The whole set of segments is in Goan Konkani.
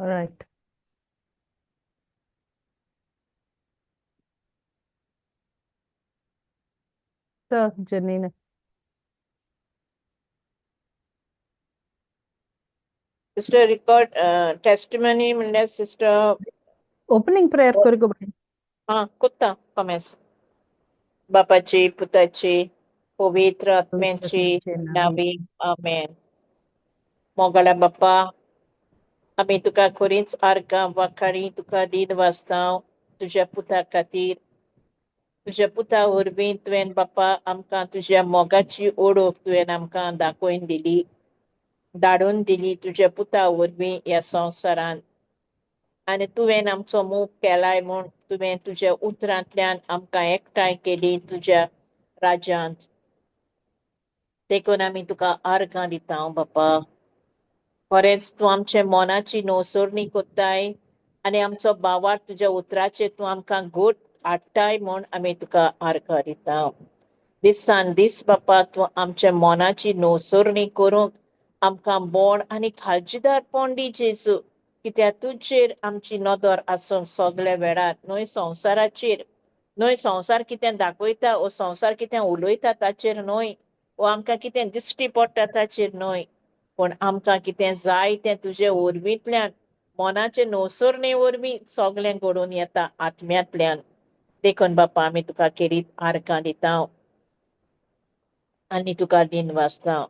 All right. So, Janina. Sister record testimony म्हणल्यार सिस्टर. ओपनिंग प्रेयर कर गो बाय. हा, कोत्ता कोमेस. बापाची, पुताची, पवित्र आत्म्याची नावी, आमेन. मोगाळा बाप्पा, आमी तुका खरीच आर्गां वाखाणी तुका दिन वाचता तुज्या पुता खातीर. तुज्या पुता वरवीं तुवें बाप्पा आमकां तुज्या मोगाची ओळख तुवें आमकां दाखोवन दिली, धाडून दिली तुज्या पुता वरवीं ह्या संवसारांत. आनी तुवें आमचो मोग केलाय म्हूण तुवें तुज्या उतरांतल्यान आमकां एकठांय केली तुज्या राज्यांत. देखून आमी तुका आर्गां दिता बाप्पा. खरेंच तूं आमच्या मनाची नोसरणी कोत्ताय आनी आमचो बावार तुज्या उतराचेर तूं आमकां गोट हाडटाय म्हूण आमी तुका आर्गां दिता. दिसान दीस बाप्पा तूं आमच्या मनाची नोसरणी करूंक आमकां बोण आनी खालजीदारपण दी जेजू, कित्याक तुजेर आमची नदर आसूंक सगल्या वेळार, न्हय संवसाराचेर, न्हय संवसार कितें दाखयता ओ संवसार कितें उलयता ताचेर न्हय, ओ आमकां कितें दिश्टी पडटा ताचेर न्हय, पूण आमकां कितें जाय तें तुजे वरवींतल्यान मनाचे नोसरणे वरवीं सगळें घडोवन येता आत्म्यांतल्यान. देखून बाप्पा आमी तुका खेरीत आर्गां दिता आनी तुका दिन वाचता.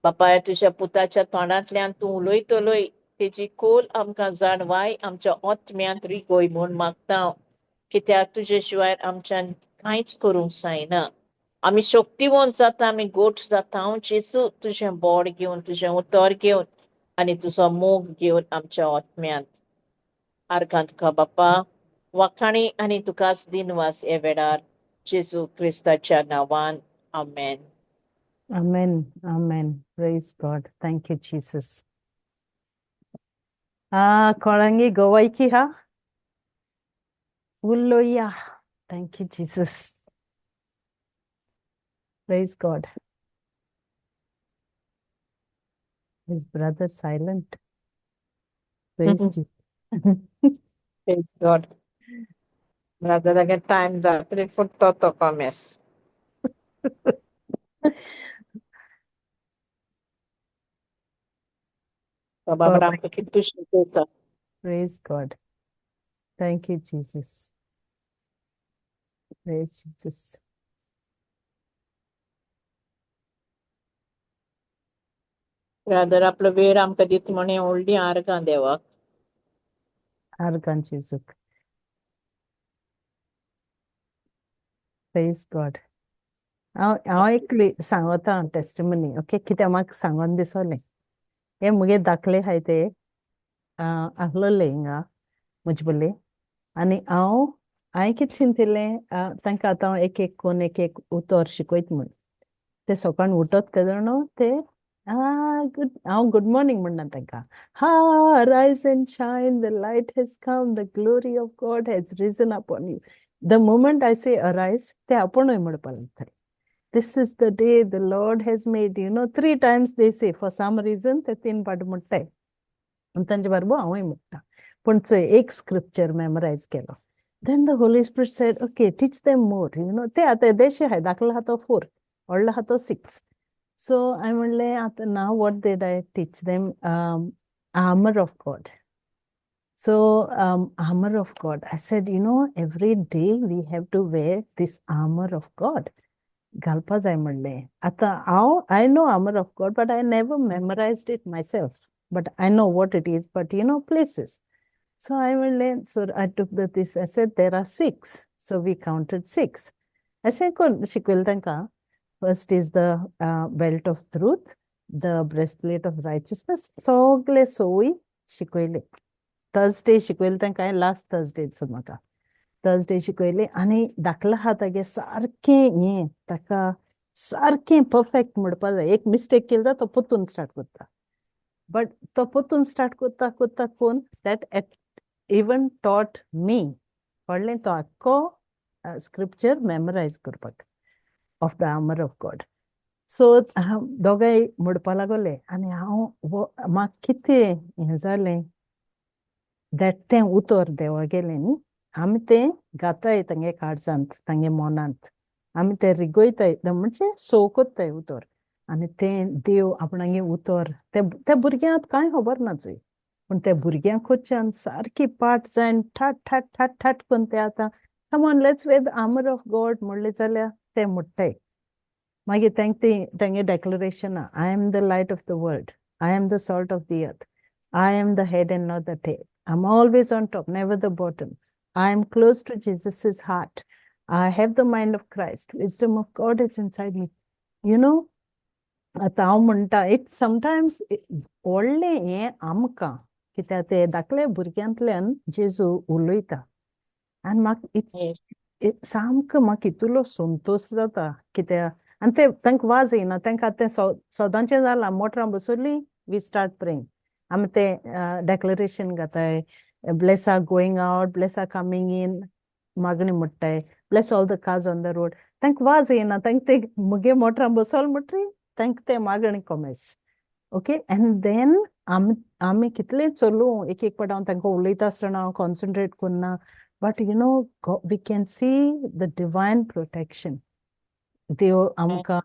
बापा, तुज्या पुताच्या तोंडांतल्यान तूं उलयतलोय तेजी खोल आमकां जाणवाय आमच्या आत्म्यांत रिगोय म्हूण मागता, कित्याक तुजे शिवाय आमच्यान कांयच करूंक जायना. आमी शक्तिवंत जाता, आमी गोट जाता जेजू तुजें बोड घेवन, तुजें उतर घेवन आनी तुजो मोग घेवन आमच्या आत्म्यांत. आर्गां तुका बाप्पा, वाखाणी आनी तुकाच दिनवास हे वेळार जेजू क्रिस्ताच्या नांवान, आमेन. Amen. Amen. Praise God. Thank you, Jesus. कोणांगी गोवायकी हा? उलोया. Thank you, Jesus. Praise God. His brother silent. Praise Jesus. Praise God. ब्रदरागे time जातरी फुटतो तो कोमेस. तो बाबा आमकां कितू शिकयता. Praise God. Thank you, Jesus. Praise Jesus. Brother आपलो वेळ आमकां दित म्हण व्हडली आर्गां देवाक. आर्गां जेजूक. Praise God. हांव हांव एकली सांगता टेस्टिमनी, ओके, कित्याक म्हाका सांगोन दिसोलें. हे मुगे दाखले आहाय ते आहलोले हिंगा मुजबले. आनी हांव हांवें कितें चिंतिल्लें, तांकां आतां हांव एक एक कोन्न एक एक उतर शिकयत म्हूण. ते सकाळ उठत तेदोण न्हू ते गुड, हांव गुड मॉर्निंग म्हणना तांकां. हा, rise and shine, the light has come, the glory of God has risen upon you. The moment I say arise, ते आपुणूय म्हणपाक लागतले. This is the day the Lord has made. You know, 3 times they say, for some reason, ते 3 पाट म्हणटाय. आनी तांचे बरोबर हांवूय म्हणटा. पूण चोय एक स्क्रिप्चर मेमरायज केलो. Then the Holy Spirit said, okay, teach them more. You know, ते आतां येदेशे आहाय, धाकलो आहा तो 4, व्हडलो आहा तो 6. So हांवें म्हणलें आतां now what did I teach them? Armor of God. So armor of God. I said, you know, every day we have to wear this armor of God. घालपा जाय म्हणलें. आतां हांव I know armor of God, but I never memorized it myself. But I know what it is, but you know, places. So I म्हणलें, so I took the this, I said there are 6. So we counted 6. अशें कोन्न शिकयलें तांकां. First is the belt of truth, the breastplate of righteousness. सगळे सोय शिकयले. Thursday शिकयले तांकां, लास्ट थर्सडे दिसता म्हाका. थर्सडे शिकयले आनी धाकलो आहा तागे सारकें हें ताका सारकें परफेक्ट म्हणपा जाय. एक मिस्टेक केली जाल्यार तो परतून स्टार्ट करता. बट तो परतून स्टार्ट करता करता कोन्न that at even taught me, कळ्ळें, तो आख्खो स्क्रिप्चर मेमरायज करपाक of the armor of God. So दोगांय म्हणपा लागले आनी हांव म्हाका कितें हें जालें, That तें उतर देवा गेलें न्ही, आमी तें गाताय तांगे काळजांत, तांगे मनांत आमी तें रिगयताय, म्हणजे सो कोत्ताय उतर. आनी तें देव आपणागे उतर ते त्या भुरग्यांक कांय खबर ना चोय, पूण त्या भुरग्यांक कडच्यान सारकी पाठ जायन ठाट ठाट ठाट ठाट करून ते आतां "Come on, let's wear the armor of God" म्हणलें जाल्यार ते म्हणटाय. मागीर तांकां ती तेंगे declaration, "I am the light of the world, I am the salt of the earth, I am the head and not the tail, I am always on top, never the bottom, I am close to Jesus's heart, I have the mind of Christ, wisdom of God is inside me." आतां हांव म्हणटा, it sometimes व्हडलें हें आमकां, कित्याक ते धाकले भुरग्यांतल्यान जेजू उलयता आनी म्हाका सामको म्हाका इतलो संतोश जाता, कित्याक आनी ते तांकां वाज येयना. तांकां तें सदांचें जालां. मोटरां बसवली, we start praying. आमी तें डेक्लरेशन घाताय, "Bless our going out, bless our coming in." मागणी म्हणटाय, "Bless all the cars on the road." तांकां वाज येयना. तांकां ते मुगे मोटरां बसोल म्हणटरी तांकां ते मागणी कोमेस. ओके, एंड then आमी आमी कितलें चलूं, एक एक पाट हांव तांकां उलयता आसतना हांव कॉन्सन्ट्रेट करना, but we can see the divine protection. देव आमकां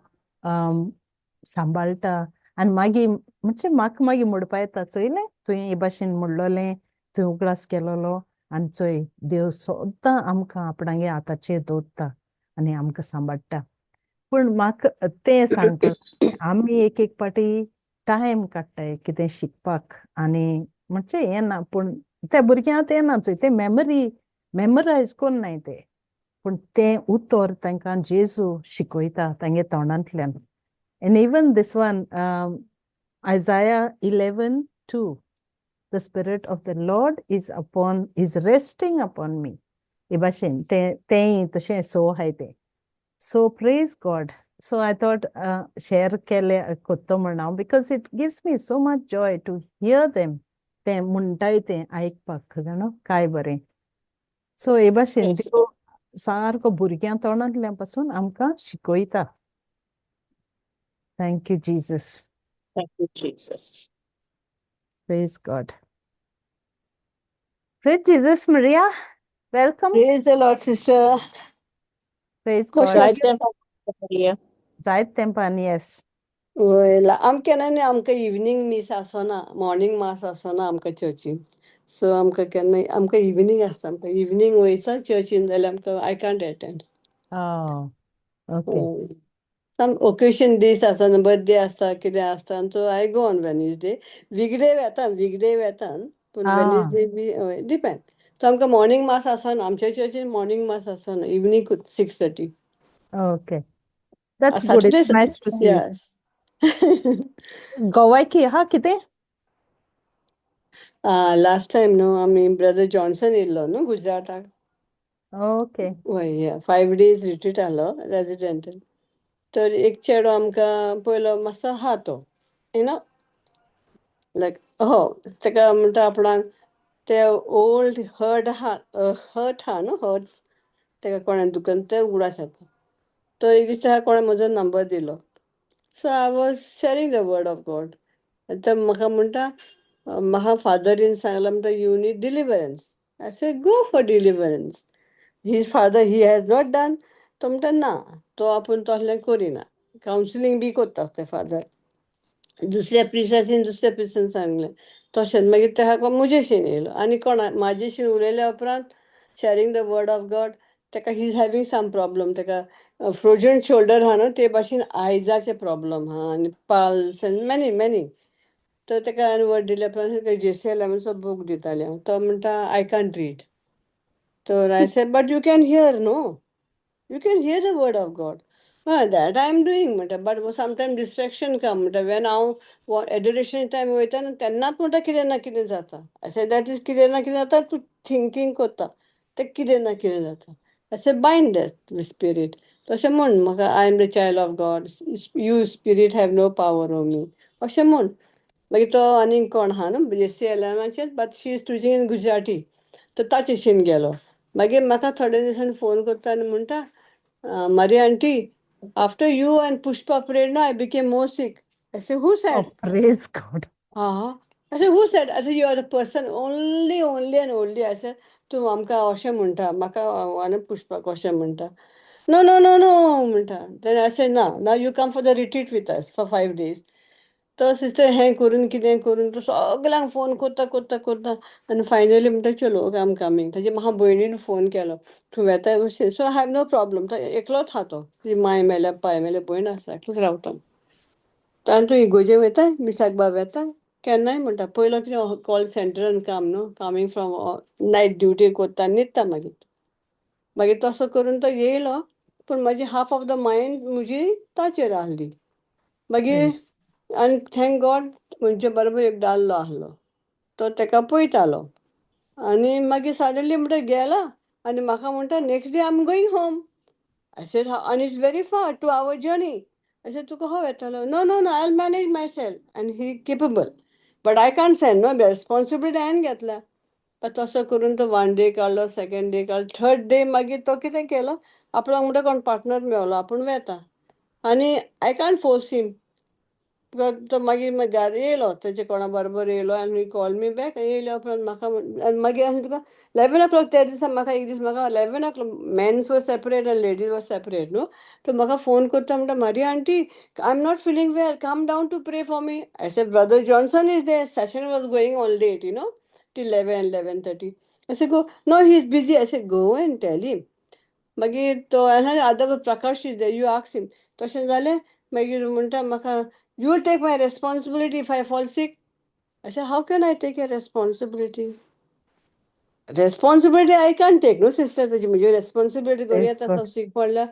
सांबाळटा. आनी मागीर म्हणजे म्हाका मागीर म्हणपा येता, चोयलें तुवें हे भाशेन म्हणलोलें, तुवें उगडास केलोलो आनी चोय, देव सदां आमकां आपणागे हाताचेर दवरता आनी आमकां सांबाळटा. पूण म्हाका तें सांगपाक, आमी एक एक पाटी टायम काडटाय कितें शिकपाक आनी म्हणजे हें ना, पूण त्या भुरग्यांक तें ना चोय, ते मेमरी मेमरायज कोन्नाय ते, पूण तें उतर तांकां जेजू शिकयता तांगे तोंडांतल्यान. And even this one, Isaiah 11:2, "The Spirit of the Lord is resting upon me." हे भाशेन तें तेंय तशें सो आहाय तें. So praise God. So I thought share केले कोत्तो म्हण हांव, because it gives me so much joy to hear them. तें म्हणटाय तें आयकपाक जाणा काय बरें. सो हे भाशेन देव सारको भुरग्यां तोंडांतल्यान पासून आमकां शिकयता. Thank you, Jesus. Thank you, Jesus. Praise God. Praise Jesus, Maria. Welcome. Praise the Lord, sister. Praise कशें God. जायते Maria. जायत तेंपान, yes. वय, आमकां केन्ना न्ही, आमकां इवनींग मीस आसना, मॉर्निंग मास आसना आमकां चर्चीन. सो आमकां केन्ना आमकां इवनींग आसता. आमकां इवनींग वयता चर्चीन जाल्यार आमकां I can't attend. Oh, okay. Some occasion दीस आसता, बर्थडे आसता, कितें आसता, so I go on Wednesday. Weekday वेता, वीकडे वेता, पूण वेनसडे बी हय डिपेंड. सो आमकां मॉर्निंग मास आसना आमच्या चर्चीन, मॉर्निंग मास आसना, evening 6:30. Okay. That's good. Saturday. It's nice to see you. Yes. गोवायकी हा कितें? लास्ट टायम न्हू आमी ब्रदर जॉन्सन येयल्लो न्हू गुजराताक. वय, 5 डेज रिट्रीट आहलो रेजिडेंट. तर एक चेडो आमकां पयलो मातसो आहा तो you know लायक हो ताका म्हणटा आपणाक ते ओल्ड हर्ट आहा, हर्ट आहा न्हू, हर्ट्स, ताका कोणें दुखन ते उगडास जाता. तर एक दीस ताका कोणें म्हजो नंबर दिलो. So I was sharing the word of God. तर म्हाका म्हणटा, म्हाका फादरीन सांगलां म्हणटा, "You need deliverance." I say, "Go for deliverance." His father, he has not done. तो म्हणटा ना, तो आपूण तसलें करिना, कावन्सिलींग बी करता ते फादर. दुसऱ्या प्रिसासीन, दुसऱ्या प्रिसान सांगलें तशेंच. मागीर ताका म्हजेशीन येयलो आनी कोणा म्हाजेशीन उलयल्या उपरांत, sharing the word of God, ताका he is having some problem. ताका फ्रोजन शोल्डर आहा न्हू, ते भाशेन आयजाचे प्रॉब्लम आहा आनी पाल्स आनी मॅनी मॅनी. तर ताका हांवें वर्ड दिल्या उपरांत जेसी एलामाचो बूक दितालें हांव. तो म्हणटा, "I can't read." तर I said, "But you can hear, no? You can hear the word of God." "Ah, that I am doing," म्हणटा, "but sometime distraction come," म्हणटा. "When हांव एडोरेशन टायम वयता न्हू, तेन्नाच," म्हणटा, "कितें ना कितें जाता." I said, "That is कितें ना कितें जाता, तूं थिंकींग करता तें कितें ना कितें जाता." I said, "Bind that spirit. तशें म्हण म्हाका, 'I am the child of God, you spirit have no power on me,' अशें म्हण." मागीर तो आनीक कोण आहा न्हू JC एलामाचेच, but she is teaching in Gujarati, तर ताचेशीन गेलो. मागीर म्हाका थोड्या दिसांनी फोन करता आनी म्हणटा, "Maria aunty, after you and Pushpa prayed, no, I became more sick." I say, "Who Oh, said?" praise God. हा. I said, who said? I said, you are the person only, only and only. I said, तूं आमकां अशें म्हणटा म्हाका आनी पुष्पाक अशें म्हणटा नो नो नो नो म्हणटा then I said ना ना you come for the retreat with us for 5 days. तो सिस्टर हें करून कितें करून तो सगल्यांक फोन करता करता करता आनी फायनली म्हणटा चलो I am coming. ताजे म्हाका भयणीन फोन केलो तूं वेताय so I have no problem. तो एकलोच आहा तो तुजी माय मेल्या पाय मेल्या भयण आसा एकलोच रावता आनी तूं इगोजे वयताय मिसाक बाब वेता केन्नाय म्हणटा पयलो कितें कॉल सेंटरान काम न्हू कमींग फ्रॉम नायट ड्युटी करता न्हिदता मागीर मागीर तसो करून तो येयलो पूण म्हाजी हाफ ऑफ the mind म्हजी ताचेर आहली मागीर आनी thank God म्हजे बरोबर एक दादलो आहलो तो तेका पळयतालो आनी मागीर सडनली म्हणटा गेला आनी म्हाका म्हणटा next day I am going home. I said आनी it's very far 2 hour journey. I said तुका खंय वेतलो no no no I will manage myself and he capable but I can't send no responsibility हांवें घेतल्या. तसो करून तो वन डे काडलो सेकंड डे काडलो थर्ड डे मागीर तो कितें केलो आपणाक म्हणटा कोण पार्टनर मेवलो आपूण वेता आनी I can't force him. तो मागीर घरा येयलो तेजे कोणा बरोबर येयलो आनी कॉल मी बॅक येयल्या उपरांत म्हाका आनी मागीर आनी तुका 11 o'clock त्या दिसा म्हाका एक दीस म्हाका 11 o'clock mens were separate आनी लेडीज वर सेपरेट न्हू तो म्हाका फोन करता म्हणटा Maria aunty I am not feeling well come down to pray for me. I said brother Johnson is there session was going on late you know till 11 11:30. I said go no he is busy. I said go and tell him. मागीर तो other Prakash is there you ask him. तशें जालें मागीर म्हणटा म्हाका you will take my responsibility if I fall sick. I said how can I take a responsibility? Responsibility I can take no sister ताजी म्हजी रेस्पॉन्सिबिलिटी करूं Praise येता God. सीक पडल्यार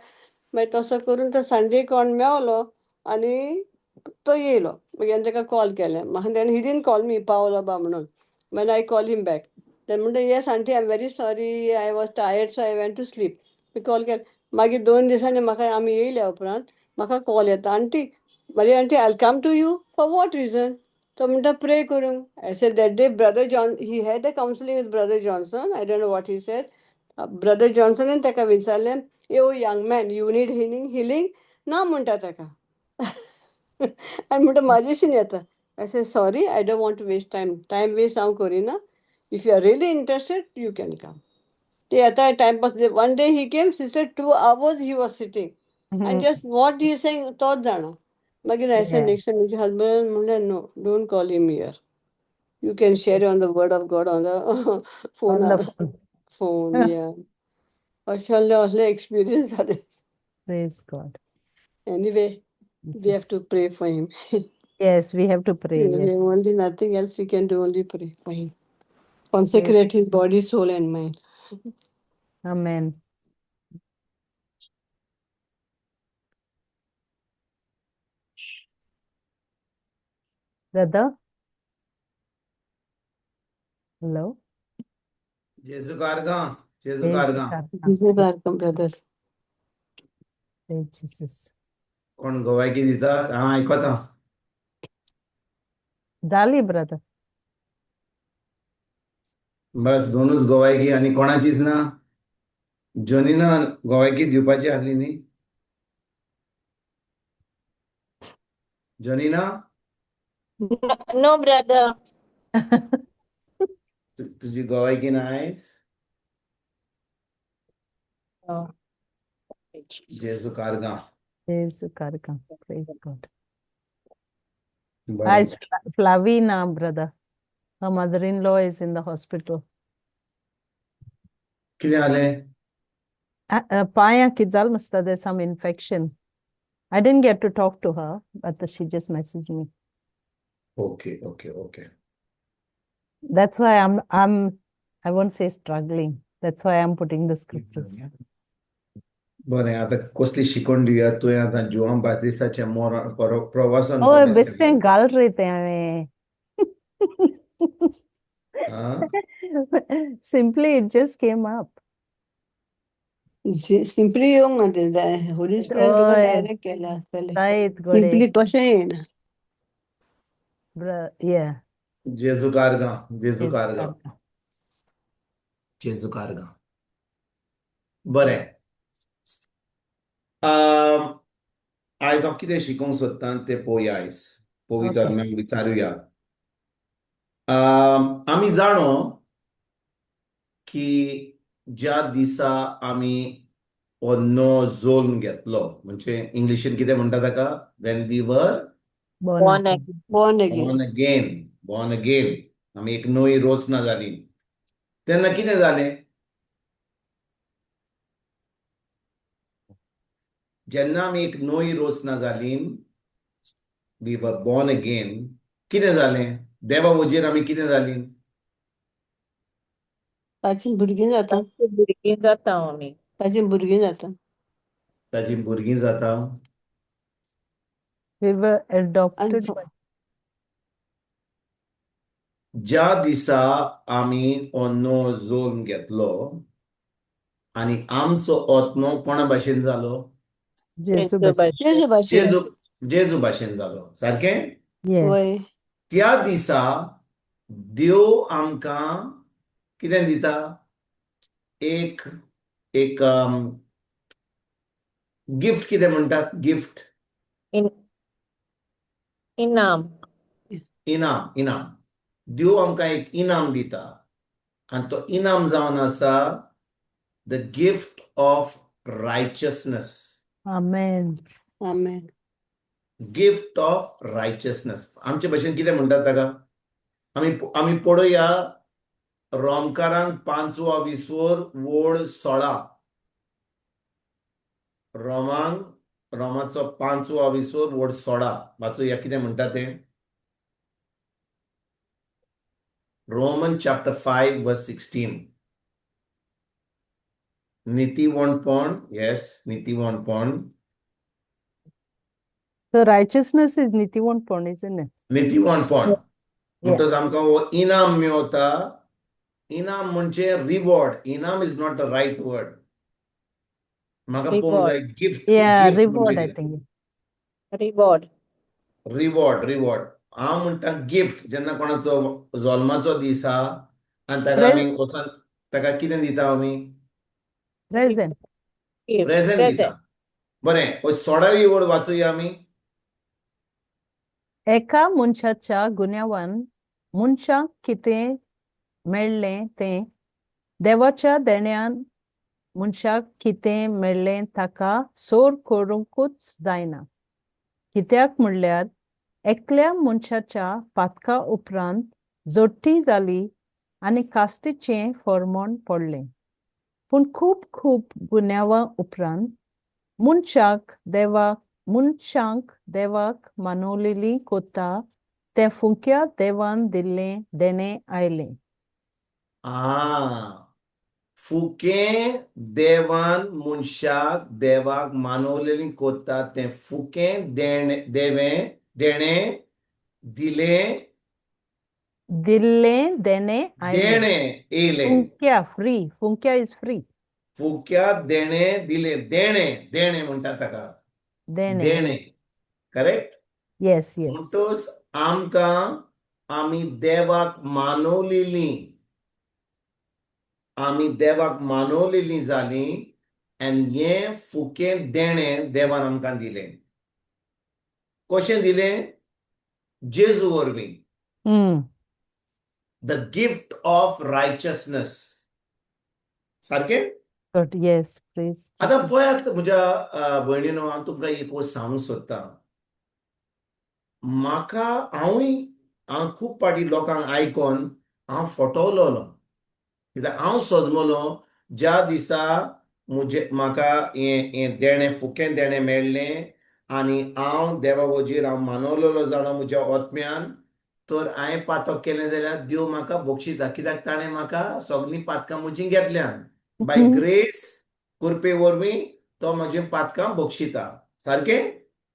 मागीर तसो करून तो संडे कोण मेवलो आनी तो येयलो मागीर हांवें ताका कॉल केलें म्हाका then he didn't call me पावलो बा म्हणून मागीर I call him back then म्हणटा yes aunty I am very sorry I was tired so I went to sleep. Call केलें मागीर दोन दिसांनी म्हाका आमी येयल्या उपरांत म्हाका कॉल येता aunty Maria aunty I come to you for what reason? तो म्हणटा प्रे करूंक. I said that day brother John he had a counselling with brother Johnson. I don't know what he said. Brother जॉन्सनान ताका विचारलें yo young man you need healing healing ना म्हणटा ताका आनी म्हणटा म्हाजेशीन येता. I say sorry I don't want to waste time time waste हांव करिना if you are really interested you can come. ते येता timepass one day he came sister 2 hours he was sitting and just what he saying तोच जाणा. मागीर I say next time म्हजे हजबंड म्हणलें no don't call him here you can share on the word of God on the phone. On the phone. Phone या अशें असले एक्सपिरियन्स जाले. Praise God. Anyway, we have Jesus. to pray for him. Yes, we have to pray. Yes. Only nothing else we can do, only pray for him. Praise. Consecrate his body, soul, and mind. Amen. Brother? Hello? जेजू कारगां जेजू Praise कारगां God. Welcome, brother. Praise Jesus. कोण गोवायकी दिता हांव आयकता. जाली brother. बस दोनूच गोवायकी आनी कोणाचीच ना. जोनीना गोवायकी दिवपाची आहली न्ही जोनीना? No brother. तुजी गोवायकी ना आयज. जेजू कारगां. Praise God. Praise God. बरें. Hi, Flavina, brother. Her mother-in-law is in the hospital. कितें जालें? पांया कितें जालें मसता, there's some infection. I didn't get to talk to her, but she just messaged me. Okay okay okay. That's why I won't say struggling. That's why I'm putting the scriptures. बरें आतां कसली शिकवण दिवया तुवें आतां जुवांव बातिस्ताचें मोर प्रवासन Oh, कोमेस बेश्टें केलें. घाल रे तें हांवें. आं Simply it just came up. Simply येवंक ना तें होली स्पिरिट तुका हय. डायरेक्ट केलें आसतलें. जायत गडे. सिंपली कशें येयना. Yeah. जेजू कारगां जेजू जेजू कारगां कारगां. जेजू कारगां. बरें आयज हांव कितें शिकोवंक सोदतां तें पळोवया आयज पवित्र Okay. आत्म्याक विचारुया. आमी जाणो की ज्या दिसा आमी हो नो जोल्म घेतलो, म्हणजे इंग्लिशीन कितें म्हणटा ताका, when we were born Born again. again. Born again. Born again, born again, आमी एक नवी रचना जाली, तेन्ना कितें जालें? जेन्ना आमी एक नवी रचना जाली, we were born again, कितें जालें? देवा वजीर आमी कितें जाली? ताची भुरगीं जाता. ताची भुरगीं जाता आमी. ताची भुरगीं जाता. ताची भुरगीं जाता. We were adopted आणि by ज्या दिसा आमी हो नो जोल्म घेतलो आनी आमचो आत्मो कोणा भाशेन जालो? जेजू जेजू भाशेन. भाशेन. जेजू भाशेन. जेजू, जेजू भाशेन जालो, सारकें? Yes. वय. त्या दिसा देव आमकां कितें दिता? एक एक गिफ्ट. कितें म्हणटात गिफ्ट? इनाम. इनाम, इनाम. देव आमकां एक इनाम दिता आनी तो इनाम जावन आसा the gift of righteousness. Amen. Amen. Gift of righteousness. आमचे भाशेन कितें म्हणटात ताका? आमी आमी पळोवया रोमकारांक पांचवा विसोर वोळ 16. रोमांक, रोमाचो पांचवा विसोर वोळ 16 वाचूया, कितें म्हणटा तें. Roman chapter 5 verse 16. नितीवंतपण, yes, नितीवंतपण. So righteousness is नितीवंतपण, isn't it? नितीवंतपण म्हणटच आमकां हो इनाम मेवता. इनाम म्हणजे रिवॉर्ड. इनाम is not the right word. म्हाका पळोवंक जाय gift. Yeah, gift reward, म्हणजे I think. Reward. Reward, reward. हांव म्हणटा गिफ्ट. जेन्ना कोणाचो जल्माचो दीस आहा आनी ताका आमी वचोन ताका कितें दिता आमी? Present. प्रेझेंट दिता. बरें, हो 16वी ओळ वाचुया आमी. एका मनशाच्या गुन्यांवान मनशाक कितें मेळ्ळें तें देवाच्या देण्यान मनशाक कितें मेळ्ळें ताका सोर करूंकूच जायना. कित्याक म्हणल्यार एकल्या मनशाच्या पातका उपरांत जोडटी जाली आनी कास्तीचें फॉर्मोण पडलें, पूण खूब खूब गुन्यांवा उपरांत मनशांक देवाक मानवलेली कोता तें फुंक्या देवान दिल्लें देणें आयलें. आ, फुकें देवान मनशाक देवाक मानवलेली कोत्ता तें फुकें देणें, देवें देणें दिलें. दिल्लें देणें आयलें. देणें येयलें. फुंक्या, फ्री. फुंक्या is free. फुक्या देणें दिलें. देणें, देणें म्हणटा ताका. देणें. देणें, करेक्ट? येस. म्हणटच आमकां आमी देवाक मानवलेली, आमी देवाक मानवलेली जाली आनी हें फुकें देणें देवान आमकां दिलें. कशें दिलें? जेजू वरवीं. The gift of righteousness, सारकें? Good, yes, praise आतां Jesus. पळयात म्हज्या भयणीनो, हांव तुमकां एक वस्त सांगूंक सोदतां. म्हाका हांवूय हांव खूब फावटी लोकांक आयकोन हांव फटवलोलो, कित्याक हांव सजमलो ज्या दिसा म्हजे म्हाका हें हें देणें, फुकें देणें मेळ्ळें आनी हांव देवा वजीर हांव मानवलेलो जालो म्हज्या आत्म्यान, तर हांवें पातक केलें जाल्यार देव म्हाका बक्षिता, कित्याक ताणें म्हाका सगळीं पातकां म्हजीं घेतल्यान. बाय ग्रेस, कृपे वरवीं तो म्हजीं पातकां बक्षिता, सारकें?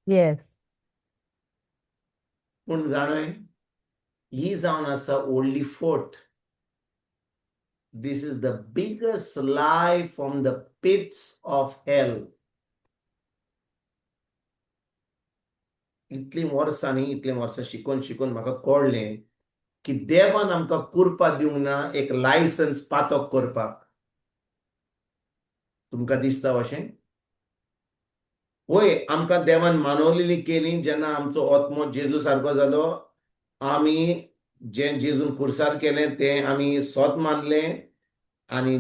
येस. पूण जाणय, ही जावन आसा व्हडली फट. This is the biggest lie from the pits of hell. इतलीं वर्सां न्ही, इतलीं वर्सां शिकून शिकून म्हाका कळ्ळें की देवान आमकां कुरपा दिवंक ना एक लायसन्स पातक करपाक. तुमकां दिसता अशें? वय, आमकां देवान मानवलेली केली. जेन्ना आमचो आत्मो जेजू सारको जालो, आमी जें जेजून खुर्सार केलें तें आमी सोत मानलें आनी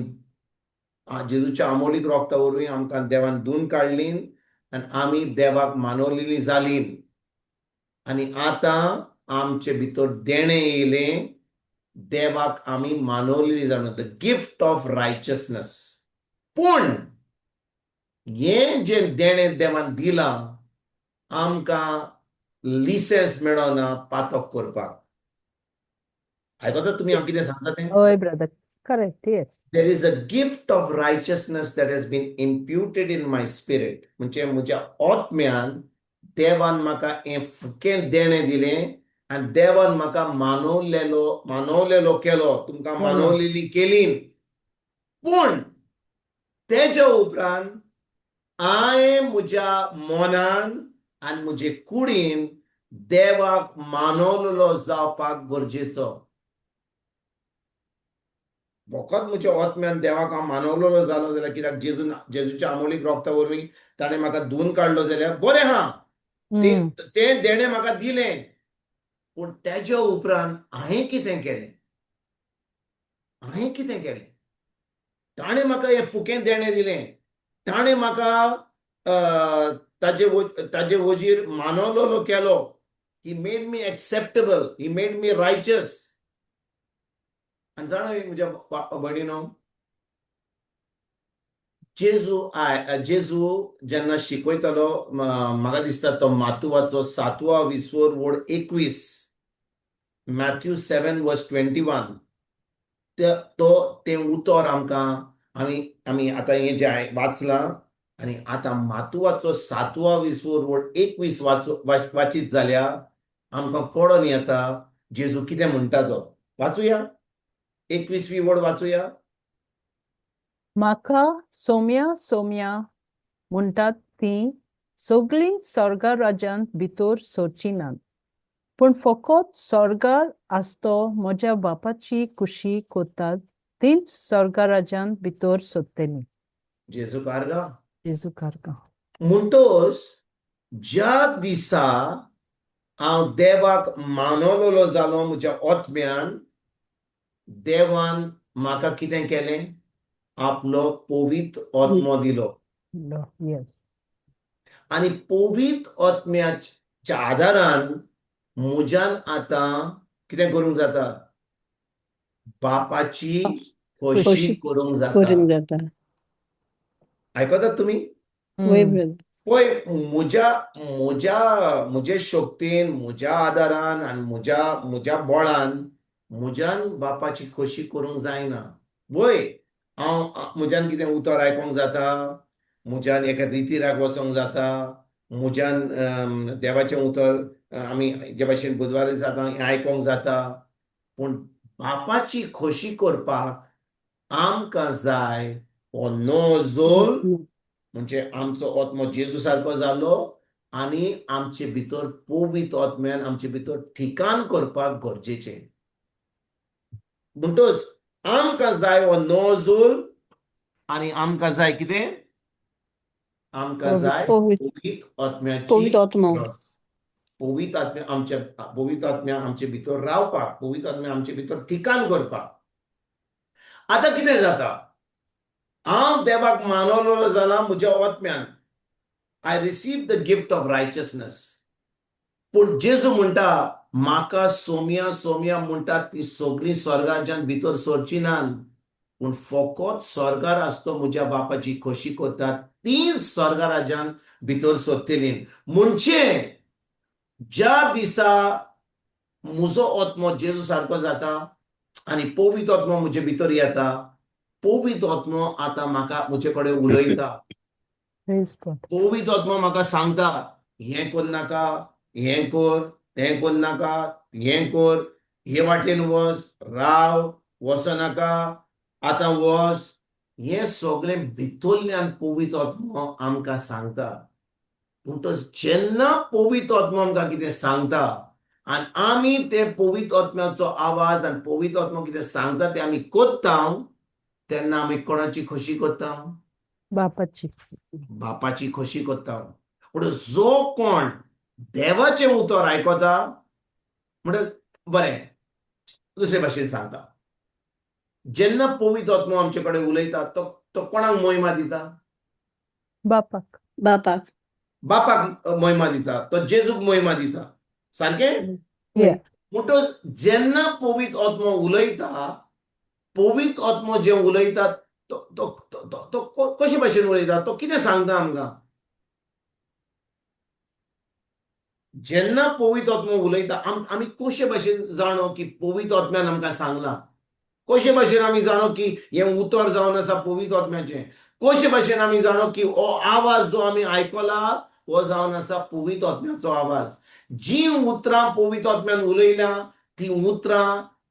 जेजूच्या आमोलीक रोगता वरवीं आमकां देवान धुवन काडलीं आनी आमी देवाक मानवलेली जालीं. आनी आतां आमचे भितर देणें येयलें, देवाक आमी मानवलेली जाणून, the gift of righteousness. पूण हें जें देणें देवान दिलां आमकां लिसेंस मेळना पातक करपाक. आयकता तुमी हांव कितें सांगता तें? हय brother, correct, yes. There is a gift of righteousness that has been imputed in my spirit. म्हणजे म्हज्या आत्म्यान देवान म्हाका हें फुकें देणें दिलें आनी देवान म्हाका मानवलेलो केलो, तुमकां मानवलेली केली. पूण तेज्या उपरांत हांवें म्हज्या मनान आनी म्हजे कुडीन देवाक मानवलेलो जावपाक गरजेचो. फकत म्हज्या आत्म्यान देवाक हांव मानवलेलो जालो जाल्यार, कित्याक जेजूच्या आमोलीक रोगता वरवीं ताणें म्हाका धुवन काडलो जाल्यार बरें आहा, तें देणें म्हाका दिलें. पूण तेज्या उपरांत हांवें कितें केलें? हांवें कितें केलें? ताणें म्हाका हें फुकें देणें दिलें, ताणें म्हाका ताजे वजीर मानवलेलो केलो. He made me acceptable, he made me righteous. आनी जाणा म्हज्या भयणीनो, जेजू जेन्ना शिकयतालो, म्हाका दिसता तो मातुवाचो सातवा विसवर वड 21, मॅथ्यू 7 वर्स 21, तो तें उतर आमकां आमी आतां हें जें वाचलां आनी आतां मातुवाचो सातवा विसवर वड 21 वाचीत जाल्यार आमकां कळोन येता जेजू कितें म्हणटा तो. वाचुया, 21वी वड वाचुया. म्हाका सोम्या सोम्या म्हणटात तीं सगळीं स्वर्गा राज्यांत भितर सरचीं नात, पूण फकत स्वर्गार आसतो म्हज्या बापाची खुशी करतात तींच स्वर्गा राज्यांत भितर सरतलीं. जेजू कारगा. जेजू कारगा. म्हणटोच ज्या दिसा हांव देवाक मानवलेलो जालो म्हज्या आत्म्यान, देवान म्हाका कितें केलें? आपलो पवित्र आत्मो दिलो. येस. आनी पवित्र आत्म्याच्या आदारान म्हज्यान आतां कितें करूंक जाता? बापाची खोशी करूंक जाता. करूंक जाता. आयकतात तुमी? वय ब्रदर. पळय, म्हज्या म्हज्या म्हजे शक्तीन, म्हज्या आदारान आनी म्हज्या बळान म्हज्यान बापाची खोशी करूंक जायना. वय, हांव म्हज्यान कितें उतर आयकोंक जाता, म्हज्यान एका रितीराक वचोंक जाता, म्हज्यान देवाचें उतर आमी जे भाशेन बुधवारी जाता हें आयकोंक जाता, पूण बापाची खोशी करपाक आमकां जाय हो नवो, म्हणजे आमचो आत्मो जेजू सारको जालो आनी आमचे भितर पवित्र आत्म्यान आमचे भितर ठिकाण करपाक गरजेचें. म्हणटच आमकां जाय हो नवो आनी आमकां जाय कितें? आमकां जाय पवित्र आत्म्याची पवित्र आत्मो. पवित्र आत्म्या आमच्या, पवित्र आत्म्या आमचे भितर रावपाक, पवित्र आत्म्या आमचे भितर ठिकाण करपाक. आतां कितें जाता? हांव देवाक मानवलेलो जाला म्हज्या आत्म्यान, I receive the gift of righteousness. पूण जेजू म्हणटा, म्हाका सोम्या सोम्या म्हणटात ती सगळीं स्वर्गाच्यान भितर सरची नात, पूण फकत स्वर्गार आसतो म्हज्या बापाची खोशी करतात ती स्वर्गा राज्यान भितर सरतली. म्हणजे ज्या दिसा म्हजो आत्मो जेजू सारको जाता आनी पवित्र आत्मो म्हजे भितर येता, पवित्र आत्मो आतां म्हाका म्हजे कडेन उलयता. पवित्र आत्मो म्हाका सांगता, हें कर नाका, हें कर, तें कर नाका, हें कर, हे वाटेन वच, राव, वचनाका, आतां वच. हें सगळें भितरल्यान पवित्र आत्मो आमकां सांगता. पूण तो जेन्ना पवित्र आत्मो आमकां कितें सांगता आनी आमी ते पवित्र आत्म्याचो आवाज आनी पवित्र आत्मो कितें सांगता तें आमी करता, तेन्ना आमी कोणाची खोशी करता? बापाची. बापाची खोशी करता. पूण जो कोण देवाचें उतर आयकता, म्हणटा बरें, दुसरे भाशेन सांगता, जेन्ना पवित्र आत्मो आमचे कडेन उलयता, तो तो कोणाक मोहिमा दिता? बापाक. बापाक. बापाक मोहिमा दिता, तो जेजूक मोहिमा दिता, सारकें? Yeah. म्हणटच जेन्ना पवित्र आत्मो उलयता, पवित्र आत्मो जें उलयता, तो तो तो तो कशे भाशेन उलयता? तो कितें सांगता आमकां? जेन्ना पवित्र आत्मो उलयता, आमी कशे भाशेन जाणो की पवित्र आत्म्यान आमकां सांगलां? कशे भाशेन आमी जाणो की हें उतर जावन आसा पवित्र आत्म्याचें? कशे भाशेन आमी जाणो की हो आवाज जो आमी आयकला हो जावन आसा पवित्र आत्म्याचो आवाज? जी उतरां पवित्र आत्म्यान उलयल्या ती उतरां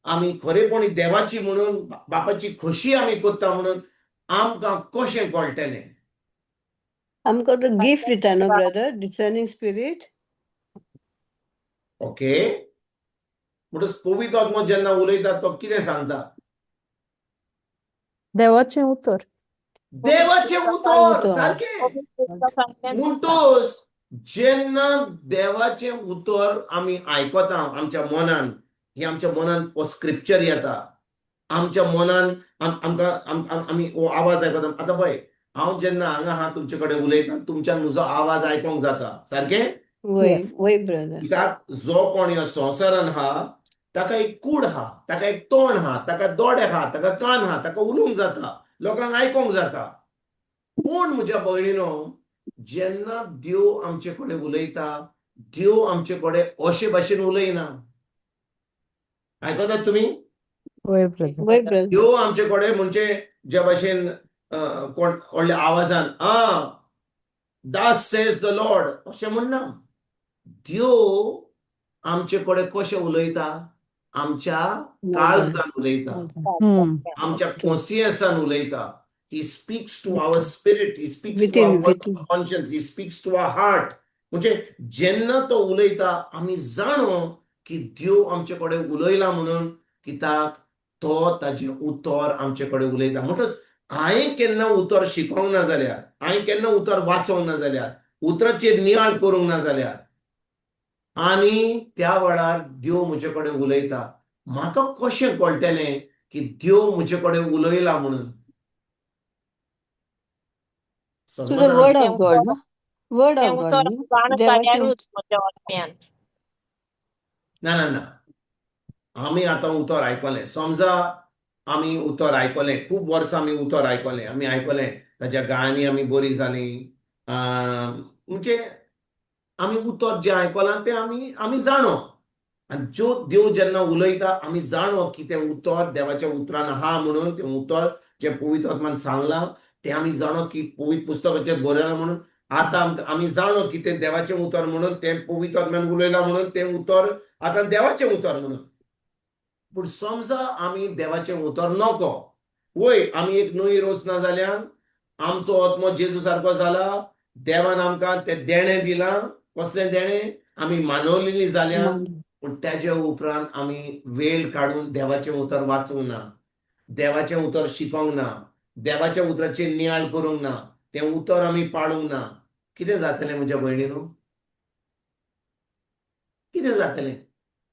आमी खरेपणी देवाची म्हणून, बापाची खोशी आमी करता म्हणून आमकां कशें कळटलें? आमकां तो गिफ्ट दिता न्हू ब्रदर, डिसर्निंग स्पिरीट. ओके, म्हणटच पवित्र आत्मो जेन्ना उलयता तो कितें सांगता? देवाचें उतर. देवाचें उतर. उतर. सारकें. म्हणटच जेन्ना देवाचें उतर आमी आयकता आमच्या मनान, ही आमच्या मनान हो स्क्रिप्चर येता आमच्या मनान, आमकां आमी हो आवाज आयकता. आतां पळय, हांव जेन्ना हांगा आहा तुमचे कडेन उलयता, तुमच्यान म्हजो आवाज आयकोंक जाता, सारकें? वय वय ब्रदर. कित्याक जो कोण ह्या संवसारान आहा ताका एक कूड आहा, ताका एक तोंड आहा, ताका दोळे आहा, ताका कान आहा, ताका उलोवंक जाता, लोकांक आयकोंक जाता. पूण म्हज्या भयणीनो, जेन्ना देव आमचे कडेन उलयता, देव आमचे कडेन अशे भाशेन उलयना. आयकतात तुमी? वय ब्रदर. वय ब्रदर. देव आमचे कडेन म्हणजे ज्या भाशेन कोण व्हडल्या आवाजान आ "Thus says the Lord" अशें म्हणना. देव आमचे कडेन कशें उलयता? आमच्या काळजान उलयता, आमच्या कॉन्सियन्सान उलयता. He speaks to our spirit, he speaks to Within, our within. conscience, he speaks to our heart. म्हणजे जेन्ना तो उलयता आमी जाणो की देव आमचे कडेन उलयला म्हणून, कित्याक तो ताजें उतर आमचे कडेन उलयता. म्हणटच हांवें केन्ना उतर शिकोंक ना जाल्यार, हांवें केन्ना उतर वाचोंक ना जाल्यार, उतराचेर नियाळ करूंक ना जाल्यार, आनी त्या वेळार देव म्हजे कडेन उलयता, म्हाका कशें कळटलें की देव म्हजे कडेन उलयला म्हणून? To the word of God ना, वर्ड तें ऑफ गॉड उतर न्ही. जाण देवाचें जाल्यारूच म्हज्या आत्म्यान. ना ना ना, आमी आतां उतर आयकलें, समजा आमी उतर आयकलें, खूब वर्सां आमी उतर आयकलें, आमी आयकलें, ताच्या गायांनी आमी बरी जालीं, म्हणजे आमी उतर जें आयकलां तें आमी जाणो. आनी ज्यो देव जेन्ना उलयता आमी जाणो की तें उतर देवाच्या उतरान आहा म्हणून, तें उतर जें पवित्र आत्मान सांगलां तें आमी जाणो की पवित्र पुस्तकाचेर बरयलां म्हणून. आतां आमी जाणो की तें देवाचें उतर म्हणून, तें पवित्र आत्म्यान उलयलां म्हणून, तें उतर आतां देवाचें उतर म्हणून. पूण समजा आमी देवाचें उतर नको, वय, आमी एक नवी रचना जाल्यान, आमचो आत्मो जेजू सारको जाला, देवान आमकां तें देणें दिलां. कसलें देणें? आमी मानवलेली जाल्यान. पूण तेज्या उपरांत आमी वेळ काडून देवाचें उतर वाचूंक ना, देवाचें उतर शिकोंक ना, देवाच्या उतराचेर नियाळ करूंक ना, तें उतर आमी पाळूंक ना, कितें जातलें म्हज्या भयणीनो? कितें जातलें?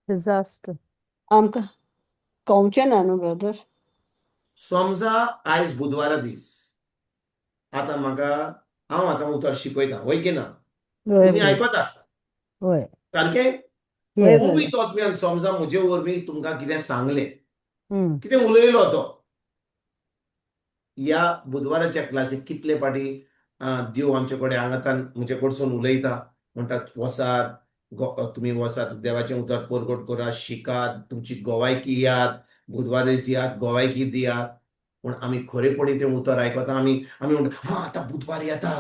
डिझास्टर. आमकां कळचें ना न्हू ब्रदर. समजा आयज बुधवारा दीस, आतां म्हाका हांव आतां उतर शिकयता, वय की ना? वय. तुमी ब्रदर. आयकतात? वय. सारकें? वय. येस. ब्रदर. पवित्र आत्म्यान समजा म्हजे वरवीं तुमकां कितें सांगलें, कितें उलयलो तो ह्या बुधवाराच्या क्लासीक, कितले फाटी देव आमचे कडेन हांगातान म्हजे कडसून उलयता, म्हणटात वसात, तुमी वसात, देवाचें उतर परगट करात, शिकात, तुमची गोवायकी यात, बुधवार दीस यात, गोवायकी दियात. पूण आमी खरेपणी तें उतर आयकता? आमी आमी म्हणटा, हा, आतां बुधवार येता,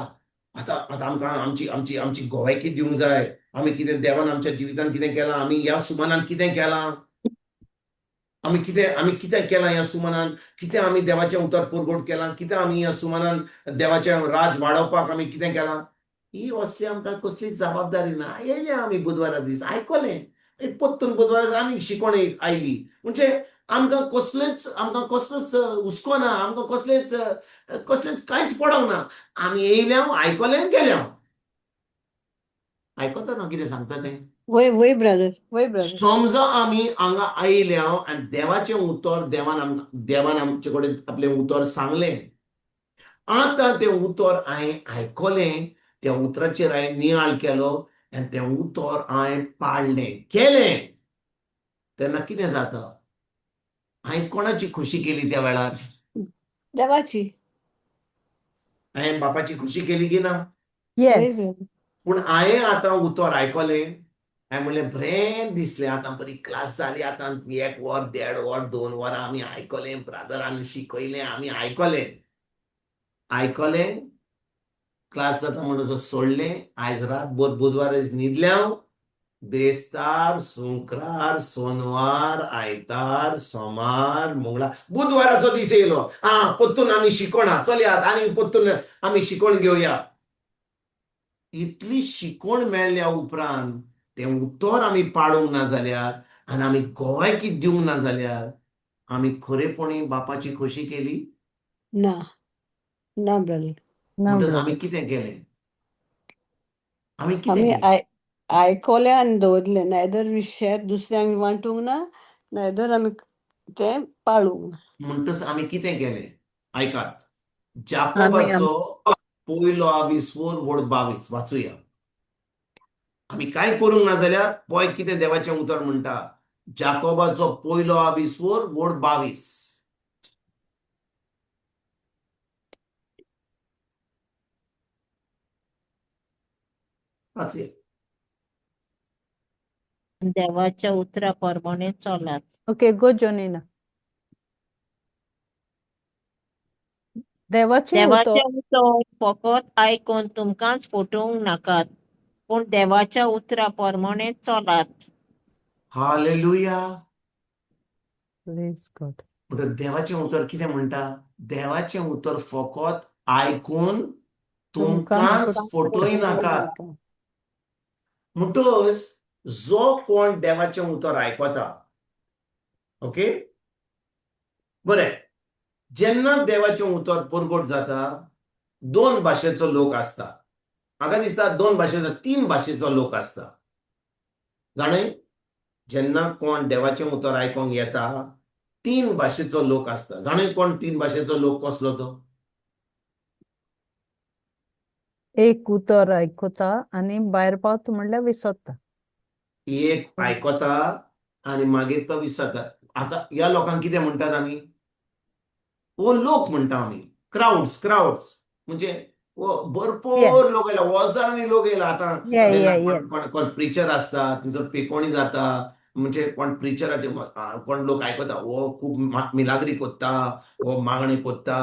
आतां आतां आमकां आमची आमची आमची गोवायकी दिवंक जाय, आमी कितें देवान आमच्या जिवितान कितें केलां, आमी ह्या सुमानान कितें केलां, आमी कितें केलां ह्या सुमानान, कितें आमी देवाचें उतर परगट केलां, कितें आमी ह्या सुमानान देवाचें राज वाडोवपाक आमी कितें केलां. ही असली आमकां कसलीच जबाबदारी ना. येयले आमी बुधवारा दीस, आयकलें, एक परतून बुधवारा दीस आनीक शिकवण एक आयली, म्हणजे आमकां कसलोच हुस्को ना, आमकां कसलेच कसलेच कांयच पडोंक ना. आमी येयल्या, आयकलें, गेल्या. आयकता ना कितें सांगता तें? वय वय ब्रदर, वय ब्रदर. समजा आमी हांगा आयल्या आनी देवाचें उतर देवान आमचे कडेन आपलें उतर सांगलें, आतां तें उतर हांवें आयकलें, त्या उतराचेर हांवें नियाळ केलो आनी तें उतर हांवें पाळ्ळें केलें, तेन्ना कितें जाता? हांवें कोणाची खोशी केली त्या वेळार? देवाची. हांवें बापाची खोशी केली की ना? वय येस. ब्रदर. पूण हांवें आतां उतर आयकलें, हांवें म्हणलें बरें दिसलें, आतां बरी क्लास जाली, आतां 1 वर 1.5 वर 2 वरां आमी आयकलें, ब्रादरान शिकयलें, आमी आयकलें आयकलें, क्लास जाता म्हणून सोडलें. आयज रातभर बुधवार न्हिदलें हांव, बेस्तार, शुक्रार, सोनवार, आयतार, सोमार, मंगळार, बुधवाराचो दीस येयलो. आं, परतून आमी शिकोण चलयात आनी परतून आमी शिकोण घेवया. इतली शिकोण मेळ्ळ्या उपरांत तें उतर आमी पाळूंक ना जाल्यार आनी आमी गोवायकी दिवंक ना जाल्यार आमी खरेपणी बापाची खोशी केली ना, ना ब्रदर. ना म्हणटच आमी ब्रदर. कितें केलें? आमी कितें आमी केलें? आयकोलें आनी दवरलें, नायदर we share दुसऱ्यांक वांटूंक ना, नायदर आमी तें पाळूंक ना. म्हणटच आमी कितें केलें? आयकात, जाकोबाचो पयलो आवीस 4 22 वाचुया. आमी कांय करूंक ना जाल्यार पळय कितें देवाचें उतर म्हणटा. जाकोबाचो पयलो आवीस 4 22. वाचुया. देवाच्या उतरा प्रमाणे चलात. ओके, गो जोनिना. देवाचें उतर देवाचें उतर फकत आयकून तुमकांच फटोवंक नाकात, पूण देवाच्या उतरा प्रमाणे चलात. हालेलुया. Praise God. म्हणटा देवाचें उतर कितें म्हणटा? देवाचें उतर फकत आयकून तुमकांच फटोय नाकात. म्हणटच जो कोण देवाचें उतर आयकता, ओके, बरें, जेन्ना देवाचें उतर परगट जाता, 2 भाशेचो लोक आसता. म्हाका दिसता 2 भाशेचो, 3 भाशेचो लोक आसता. जाणें, जेन्ना कोण देवाचें उतर आयकूंक येता, 3 भाशेचो लोक आसता. जाणें कोण 3 भाशेचो लोक कसलो तो? एक उतर आयकता आनी भायर पावता म्हणल्यार विसरता. एक आयकता आनी मागीर तो विसरता. आतां ह्या लोकांक कितें म्हणटात आमी? वो लोक म्हणटा आमी, क्राउड्स. क्राउड्स म्हणजे भरपूर लोक येयला, हजारांनी लोक येयला. आतां जेन्ना कोण कोण प्रिचर आसता थंयसर पेकोणी जाता, म्हणजे कोण प्रिचराचे कोण लोक आयकता, हो खूब मिलाग्री कोत्ता, हो मागणी कोत्ता,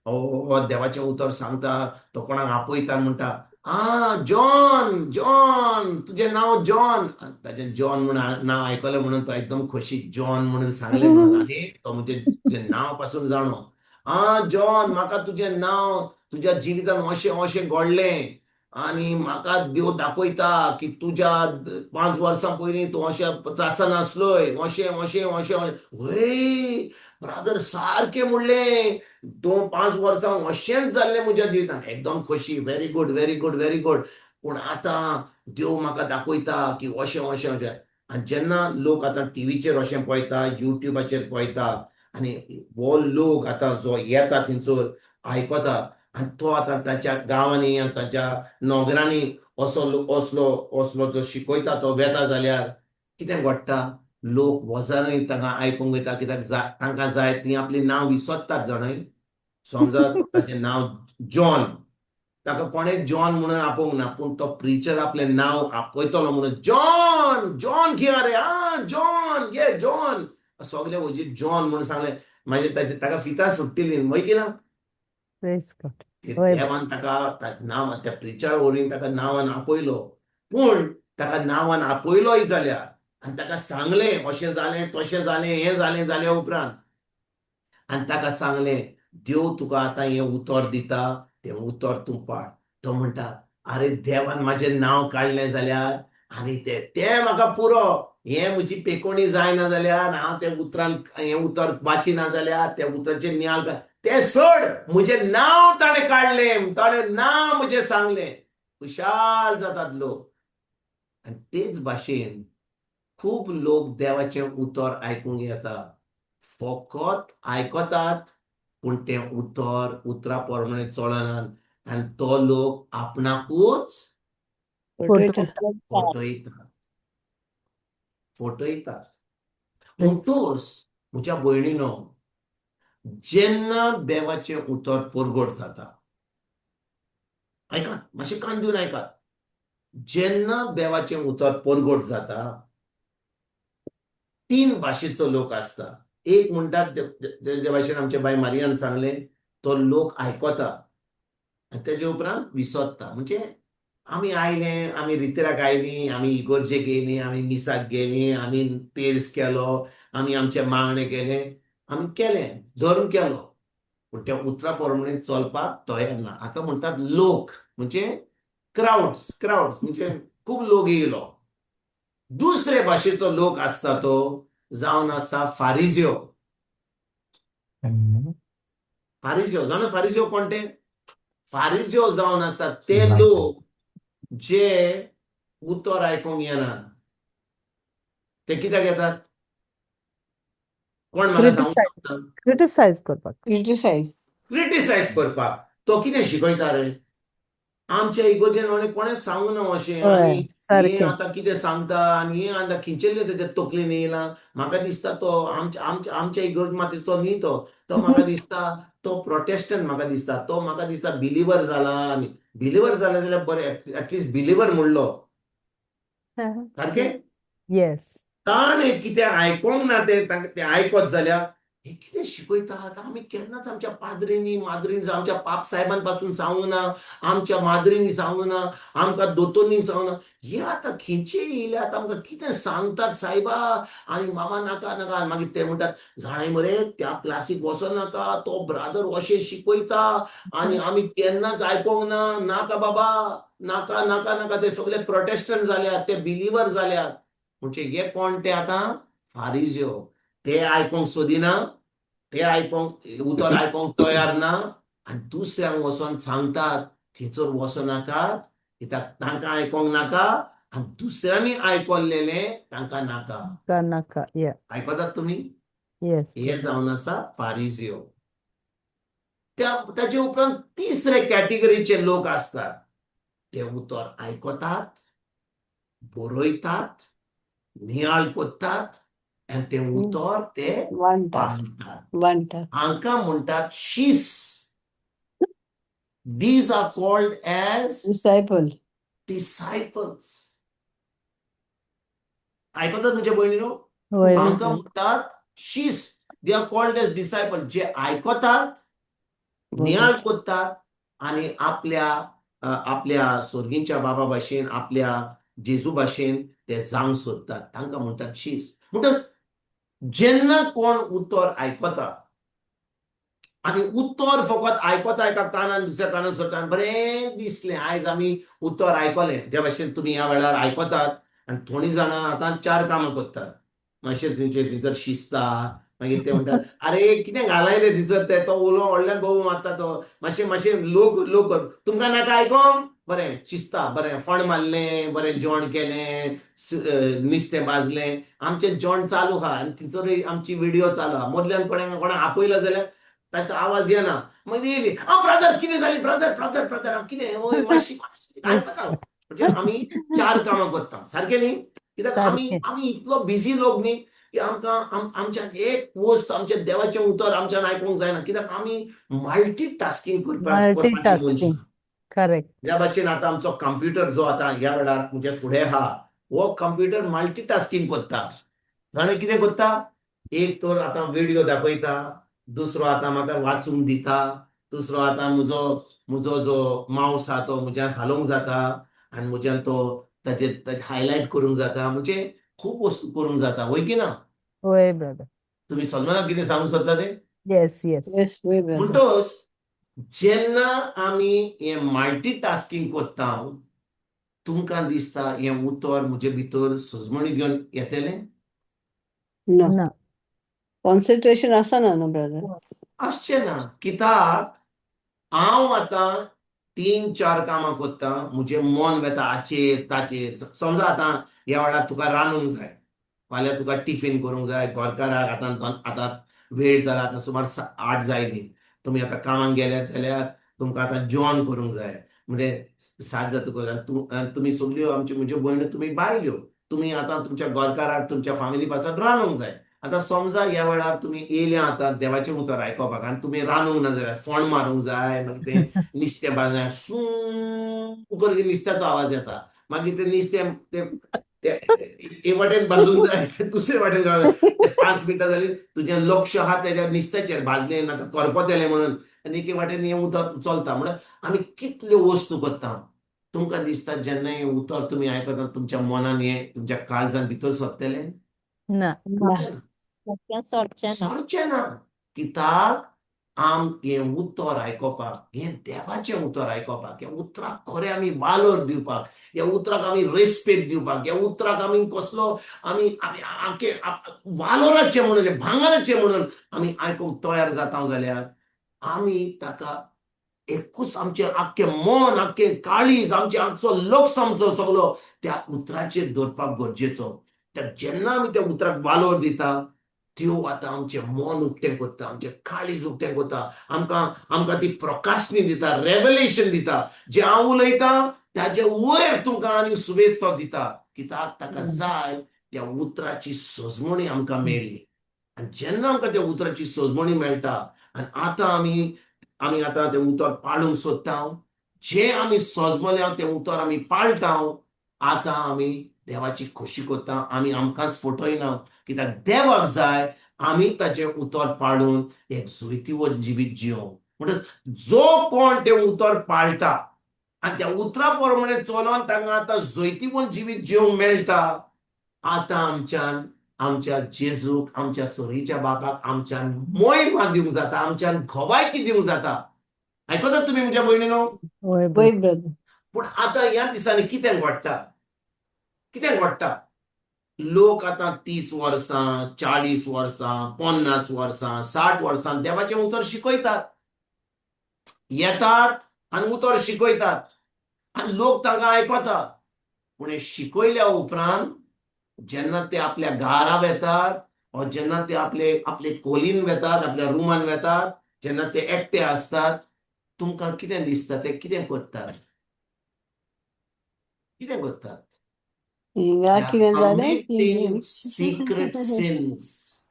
हो देवाचें उतर सांगता, तो कोणाक आपयता म्हणटा, आं जॉन, जॉन, तुजें नांव जॉन. ताचें जॉन म्हणून नांव आयकलें म्हणून तो एकदम खोशी, जॉन म्हणून सांगलें म्हणून, आनी तो म्हणजे तुजें नांव पासून जाणो, आं जॉन, म्हाका तुजें नांव, तुज्या जिवितान अशें अशें घडलें आनी म्हाका देव दाखयता की तुज्या 5 वर्सां पयलीं तूं अशें त्रासान आसलोय, अशें अशें अशें. वय ब्रादर, सारकें म्हणलें, 2-5 वर्सां अशेंच जाल्लें म्हज्या जिवितान. एकदम खोशी, very good, very good, very good. पूण आतां देव म्हाका दाखयता की अशें अशें अशें. आनी जेन्ना लोक आतां टिवीचेर अशें पळयता, युट्यूबाचेर पळयता, आनी हो लोक आतां जो येता थंयसर आयकता, आनी तो आतां ताच्या गांवांनी आनी ताच्या नगरांनी असो असलो असलो जो शिकयता तो वेता जाल्यार कितें घडटा? लोक वजारांनी तांकां आयकूंक वयता, कित्याक तांकां जाय ती आपलीं नांव विसरतात. जाणय, समजा ताचें नांव जॉन, ताका कोणें जॉन म्हणून आपोवंक ना, पूण तो प्रिचर आपलें नांव आपयतलो म्हणून जॉन, जॉन खंय रे, आं जॉन, ये जॉन, सगळे वजीर जॉन म्हणून सांगलें, मागीर ताचे ताका फितां सुट्टिली, वय की ना? देवान ताका नांव, त्या प्रिचर वरवीं ताका नांवान आपयलो. पूण ताका नांवान आपयलोय जाल्यार आनी ताका सांगलें अशें जालें तशें जालें हें जालें जाल्या उपरांत, आनी ताका सांगलें देव तुका आतां हें उतर दिता, तें उतर तूं पाळ. तो म्हणटा, आरे देवान म्हाजें नांव काडलें जाल्यार आनी तें म्हाका पुरो, हें म्हजी पेकोणी जायना जाल्यार, हांव त्या उतरान हें उतर वाचिना जाल्यार, त्या उतराचेर नियाळ तें सोड, म्हजें नांव ताणें काडलें, ताणें नांव म्हजें सांगलें. खुशाल जातात लोक. आनी तेच भाशेन खूब लोक देवाचें उतर आयकूंक येता, फकत आयकतात पूण तें उतर उतरा प्रमाणे चलनात आनी तो लोक आपणाकूच फटयता. फटयतात, फटयतात. म्हणटूच म्हज्या भयणीनो, जेन्ना देवाचें उतर परगट जाता, आयकात मातशें कान दिवन आयकात, जेन्ना देवाचें उतर परगट जाता तीन भाशेचो लोक आसता. एक म्हणटात जे भाशेन आमच्या बाय मारियान सांगलें, तो लोक आयकता आनी तेजे उपरांत विसरता. म्हणजे आमी आयले, आमी रितराक आयलीं, आमी इगोर्जेक गेलीं, आमी मिसाक गेलीं, आमी तेर्स केलो, आमी आमचें मागणें केलें, आमी केलें, धर्म केलो, पूण त्या उतरा प्रमाणे चलपाक तयार ना. हाका म्हणटात लोक, म्हणजे क्रावड्स, क्रावड्स म्हणजे खूब लोक येयलो. दुसरे भाशेचो लोक आसता तो जावन आसता फारिज्यो. फारिज्यो जाणा, फारिज्यो कोण ते? फारिज्यो जावन आसा ते लोक जे उतर आयकूंक येना. ते कित्याक येतात? कोण म्हाका सांगूंक शकता? क्रिटिसायज करपाक. क्रिटिसायज, क्रिटिसायज करपाक. तो कितें शिकयता रे आमच्या इगोर्जेन? कोणें कोणें सांगूं ना अशें. आनी हे आतां कितें सांगता आनी हे आतां खंयचेले तेच्या तकलेन येयलां? म्हाका दिसता तो आमच्या आमच्या आमच्या इगोर्ज मातेचो न्ही, तो तो म्हाका दिसता तो प्रोटेस्टंट, म्हाका दिसता तो म्हाका दिसता बिलिवर जाला. आनी बिलिवर जाला जाल्यार बरें, एटलिस्ट बिलिवर म्हणलो सारकें. येस. ताणें कितें आयकोंक ना तें तांकां तें आयकत जाल्यार हे कितें शिकयतात? आमी केन्नाच आमच्या पाद्रींनी माद्रींनी, आमच्या पाप साहेबान पासून सांगूं ना, आमच्या माद्रींनी सांगूं ना, आमकां दोतोरनी सांगूं ना, हे आतां खंयचे येयले आतां आमकां कितें सांगतात सायबा? आनी बाबा नाका नाका. आनी मागीर ते म्हणटात, जाणाय मरे, त्या क्लासीक वचो नाका, तो ब्रादर अशें शिकयता आनी आमी केन्नाच आयकोंक ना. नाका बाबा, नाका नाका नाका. ते सगळे प्रोटेस्टंट जाल्यात, ते बिलिवर जाल्यात. म्हणजे हे कोण ते आतां? फारिज्यो. ते आयकोंक सोदिना, ते आयकोंक उतर आयकोंक तयार ना आनी दुसऱ्यांक वचोन सांगतात थंयसर वचो नाकात, कित्याक तांकां आयकोंक नाका आनी दुसऱ्यांनी आयकल्लेलें तांकां नाका. नाका, या. आयकतात तुमी? येस. हे जावन आसा फारिजियो. त्या ताचे उपरांत तिसरे कॅटेगरीचे लोक आसतात, ते उतर आयकतात, बरयतात, नियाळ करतात आनी तें उतर ते वांटा पाळटात. वांटा. हांकां म्हणटात शीस. These are called as disciple. Disciples. आयकतात म्हज्या भयणीनो? वय. हांकां म्हणटात शीस. They are called as disciple, जे आयकतात, नियाळ करतात आनी आपल्या आपल्या सोर्गींच्या बाबा भाशेन, आपल्या जेजू भाशेन ते जावंक सोदतात, तांकां म्हणटात शीस. म्हणटच जेन्ना कोण उतर आयकता आनी उतर फकत आयकता, एका कानान दुसऱ्या कानान सोडटा, बरें दिसलें आयज आमी उतर आयकलें, ज्या भाशेन तुमी ह्या वेळार आयकतात आनी थोडीं जाणां आतां चार कामां करतात, मातशें थंयचे थंयसर शिजता, मागीर ते म्हणटात, अरे कितें घालाय रे थंयसर ते, तो उलो व्हडल्यान बोव मारता तो, मातशें मातशें लोक लोक, तुमकां नाका आयकोंक, बरें शिजता, बरें फोण मारलें, बरें जेवण केलें, नुस्तें भाजलें, आमचें जेवण चालू आहा आनी थंयसर आमची विडियो चालू आहा. मदल्यान कोणाक कोणाक आपयलो जाल्यार ताचो आवाज येना. मागीर येयली, आं ब्रदर कितें जालें? ब्रदर ब्रदर ब्रदर कितें? वय मातशी मातशी आयकता. म्हणजे आमी चार कामां करता, सारकें न्ही? कित्याक आमी आमी इतलो बिजी लोक न्ही की आमकां आमच्यान एक वस्त, आमच्या देवाचें उतर आमच्यान आयकूंक जायना, कित्याक आमी मल्टी टास्कींग करपाची मनशां. मल्टीटास्कींग, करेक्ट. ज्या भाशेन आतां आमचो कंप्युटर जो आतां ह्या वेळार म्हज्या फुडें आहा, हो कंप्युटर मल्टी टास्कींग करता. जाणा कितें करता? एक तर आतां विडियो दाखयता, दुसरो आतां म्हाका वाचूंक दिता, दुसरो आतां म्हजो म्हजो जो मावस आहा तो म्हज्यान हालोवंक जाता आनी म्हज्यान तो ताचेर ताचे हायलायट करूंक जाता. म्हणजे खूब वस्तू करूंक जाता, वय की ना? वय ब्रदर. तुमी सलमानाक कितें सांगूंक सोदता तें? येस येस. येस, वय ब्रदर. म्हणटच जेन्ना आमी हें मल्टीटास्कींग करता, तुमकां दिसता हें उतर म्हजे भितर सजमणी घेवन येतलें? ना. ना. कॉन्सन्ट्रेशन आसना न्हू ब्रदर. आसचें ना, कित्याक हांव आतां 3-4 कामां करता, म्हजें मन वेता हाचेर ताचेर. समजा आतां ह्या वेळार तुका रांदूंक जाय, फाल्यां तुका टिफीन करूंक जाय, घरकाराक आतां आतां वेळ जाला, आतां सुमार 8 जायली, तुमी आतां कामाक गेल्यात जाल्यार तुमकां आतां जेवण करूंक जाय, म्हणजे 7 जातकच तुमी सगल्यो आमच्यो म्हज्यो भयण्यो तुमी बायल्यो, तुमी आतां तुमच्या घरकाराक तुमच्या फामिली पासत रांदूंक जाय. आतां समजा ह्या वेळार तुमी येयल्या आतां देवाचें उतर आयकोपाक आनी तुमी रांदूंक ना जाल्यार फोण मारूंक जाय, मागीर तें निस्तें बांदूंक जाय, सूं करून निस्त्याचो आवाज येता, मागीर तें निस्तें तें हे वाटेन भाजूंक जाय, तें दुसरे वाटेन घालूंक जाय. 5 मिनटां जालीं तुजें लक्ष आहा तेज्या निस्त्याचेर, भाजलें ना तर करपतलें म्हणून, आनी एके वाटेन हें उतर चलता. म्हणल्यार आमी कितल्यो वस्तू करता. तुमकां दिसता जेन्ना हें उतर तुमी आयकता तुमच्या मनान हें तुमच्या काळजान भितर सरतलें? ना. सरचें ना, सरचें ना. कित्याक आम हें उतर आयकोपाक, हें देवाचें उतर आयकोपाक, ह्या उतराक खरें आमी वालोर दिवपाक, ह्या उतराक आमी रेस्पेद दिवपाक, ह्या उतराक आमी कसलो आमी आमके वालोराचें म्हणून, भांगराचें म्हणून आमी आयकूंक तयार जाता जाल्यार आमी ताका एकूच आमचें आख्खें मन, आख्खें काळीज, आमचें आमचो लक्ष आमचो सगलो त्या उतराचेर दवरपाक गरजेचो. त्या जेन्ना आमी त्या उतराक वालोर दिता, त्यो आतां आमचें मन उक्तें करता, आमचें काळीज उक्तें करता, आमकां आमकां ती प्रकाशनी दिता, रेवलेशन दिता. जें हांव उलयतां ताजे वयर तुमकां आनी सुवेस्तो दिता, कित्याक ताका जाय त्या उतराची सजमणी आमकां मेळ्ळी. आनी जेन्ना आमकां त्या उतराची सजमणी मेळटा आनी आतां आमी आमी आतां तें उतर पाळूंक सोदता, जें आमी सजमल्या तें उतर आमी पाळटा, आतां आमी देवाची खोशी करता, आमी आमकांच फटयना, कित्याक देवाक जाय आमी ताचें उतर पाळून एक जैतिवंत जिवीत जियोंक. म्हणटच जो कोण तें उतर पाळटा आनी त्या उतरा प्रमाणे चलोन तांकां आतां जैतिवंत जिवीत जिवंक मेळटा, आतां आमच्यान आमच्या जेजूक, आमच्या सोरीच्या बापाक आमच्यान मोहिमा दिवंक जाता, आमच्यान गवायकी दिवंक जाता. आयकतात तुमी म्हज्या भयणीनो? पूण आतां ह्या दिसांनी कितें घडटा, कितें घडटा, लोक आतां 30 वर्सां, 40 वर्सां, 50 वर्सां, 60 वर्सां देवाचें उतर शिकयतात, येतात आनी उतर शिकयतात आनी लोक तांकां आयकता. पूण हें शिकयल्या उपरांत जेन्ना ते आपल्या घरा वेतात वा जेन्ना ते आपले आपले कोलीन वेतात, आपल्या रुमान वेतात, जेन्ना ते एकटे आसतात, तुमकां कितें दिसता ते कितें करतात, कितें करतात? Committing secret sins.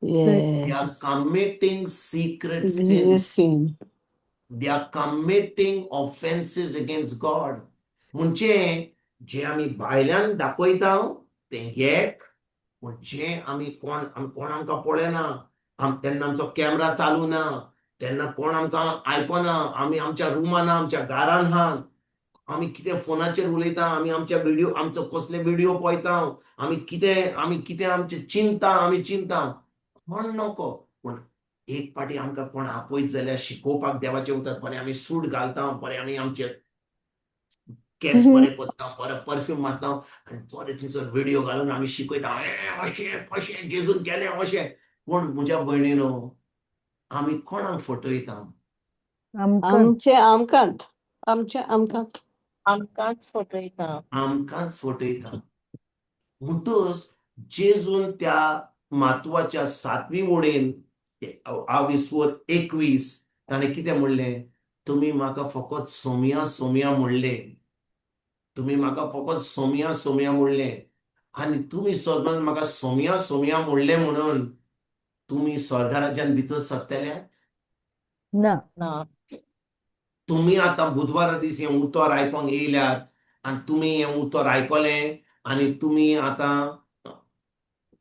They are committing secret sins. They are committing offenses against God. म्हणजे जे आमी भायल्यान दाखयता तें एक, पूण जें आमी कोण कोण आमकां पळयना, तेन्ना आमचो कॅमरा चालू ना, तेन्ना कोण आमकां आयकना, आमी आमच्या रुमान आमच्या घरान आहा, आमी कितें फोनाचेर उलयता, आमी आमच्या व्हिडिओ आमचो कसले व्हिडिओ पळयता, आमी कितें आमी कितें आमचें चिंता, आमी चिंता कोण नको. पूण एक पाटी आमकां कोण आपयत जाल्यार शिकोवपाक देवाचें उतर बरें आमी सूट घालता, बरें आमी आमचे केंस बरें करता, बरें परफ्यूम मारता आनी बरें थंयसर व्हिडिओ घालून आमी शिकयता, अशें अशें जेजून केलें अशें. पूण म्हज्या भयणीनो, आमी कोणाक फटयता? आमचे आमकांच, आमचे आमकांच, आमकांच फटयता, आमकांच फटयता. म्हणटच जेजून त्या मातवाच्या 7वी वडेन 21 ताणें कितें म्हणलें, तुमी म्हाका फकत सोमया सोमया म्हणले, तुमी म्हाका फकत सोमया सोमया म्हणले आनी तुमी सगळ्यान म्हाका सोमया सोमया म्हणले म्हणून तुमी स्वर्गराज्यान भितर सरतल्यात ना. तुमी आतां बुधवारा दीस हें उतर आयकोंक येयल्यात आनी तुमी हें उतर आयकलें आनी तुमी आतां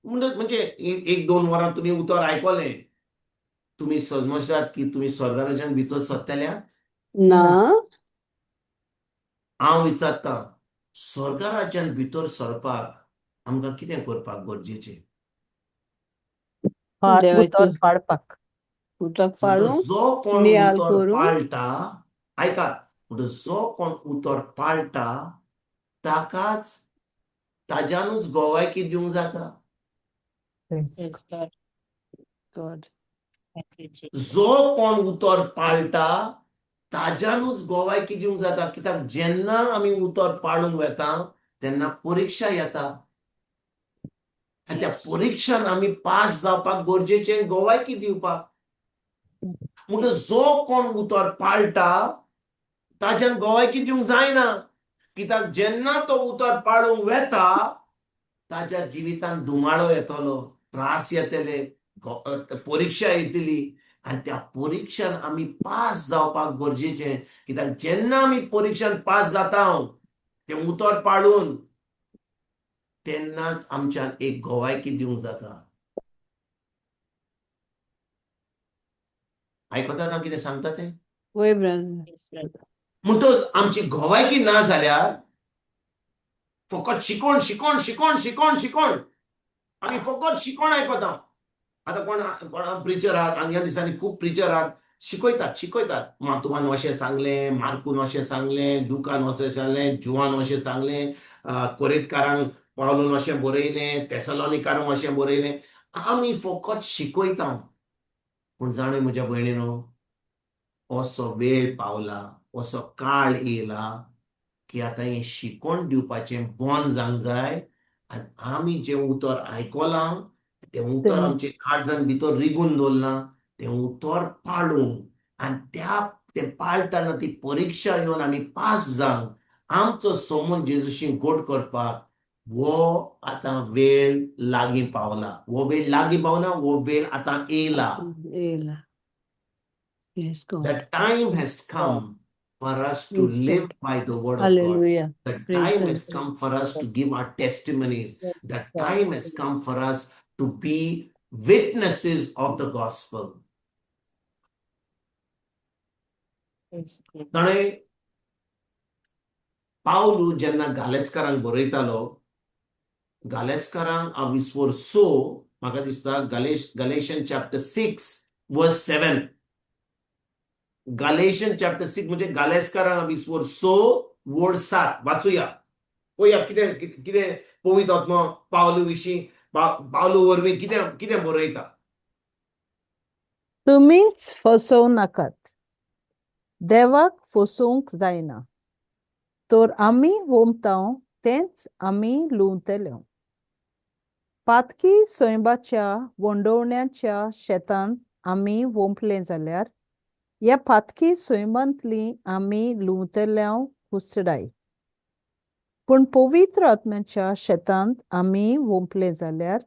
म्हणजे 1-2 वरां तुमी उतर आयकलें, तुमी समजतात की तुमी स्वर्गराज्यान भितर सरतल्यात ना? हांव विचारता, स्वर्गराज्यान भितर सरपाक आमकां कितें करपाक गरजेचें? उतर पाळपाक. उतर पाळूंक, जो कोण उतर पाळटा, आयकात, म्हणटा जो कोण उतर पाळटा ताकाच ताज्यानूच गवायकी दिवंक जाता. जो कोण उतर पाळटा ताज्यानूच गोवायकी दिवंक जाता. कित्याक जेन्ना आमी उतर पाळूंक वेता तेन्ना परिक्षा येता आनी त्या परिक्षान आमी पास जावपाक गरजेचें गोवायकी दिवपाक. म्हणटच जो कोण उतर पाळटा ताज्यान गोवायकी दिवंक जायना, कित्याक जेन्ना तो उतर पाळूंक वेता ताज्या जिवितान धुमाळो येतलो, त्रास येतले, परिक्षा येतली आनी त्या परिक्षान आमी पास जावपाक गरजेचें. कित्याक जेन्ना आमी परिक्षान पास जाता तें उतर पाळून तेन्नाच आमच्यान एक गोवायकी दिवंक जाता. आयकता ना कितें सांगता तें? वय ब्रदर. म्हणटच आमची गोवायकी ना जाल्यार फकत शिकोण शिकोण शिकोण शिकोण शिकोण, आमी फकत शिकोण आयकता. आतां कोण कोण प्रिचर आहात, आनी ह्या दिसांनी खूब प्रिचर आहात, शिकयतात शिकयतात, मातुमान अशें सांगलें, मार्कून अशें सांगलें, लुकान अशें सांगलें, जुवान अशें सांगलें, कोरेतकारांक पावलून अशें बरयलें, तेसलोनिकारांक अशें बरयलें. आमी फकत शिकयता. पूण जाणूय म्हज्या भयणीनो, असो वेळ पावला, असो काळ येयला की आतां हें शिकोवन दिवपाचें बंद जावंक जाय आनी आमी जें उतर आयकलां तें उतर आमचे काळजान भितर रिगून दवरलां तें उतर पाळूंक आनी त्या तें पाळटना ती परिक्षा येवन आमी पास जावंक आमचो समून जेजूशी गोड करपाक वो आतां वेळ लागीं पावला. वो वेळ लागीं पावना, वो वेळ आतां येयला. येयला. Yes, God. The time has come for us to live by the word of God. Hallelujah. The Praise time the has come for us to give our testimonies. The time has come for us to be witnesses of the gospel. ताणें पावलू जेन्ना गालेस्कारांक बरयतालो, गालेस्कारांक हांव विस्वोर स, म्हाका दिसता Galatian chapter 6 verse 7, Galatian chapter 6 म्हणजे गालेस्कारांक विस्वोर 6 वर्स 7 वाचुया, पळोवया कितें कितें पवित्र आत्मो पावलू विशीं, पावलू वरवीं कितें कितें बरयता. तुमीच फसोवं नाकात, देवाक फसोवंक जायना, तर आमी वोमता तेंच आमी लुवतले. पातकी सैंबाच्या वंडोवण्याच्या शेतांत आमी वोंपले जाल्यार ह्या पातकी सैमांतली आमी लुवतले कुसडाय, पूण पवित्र आत्म्याच्या शेतांत आमी वोंपले जाल्यार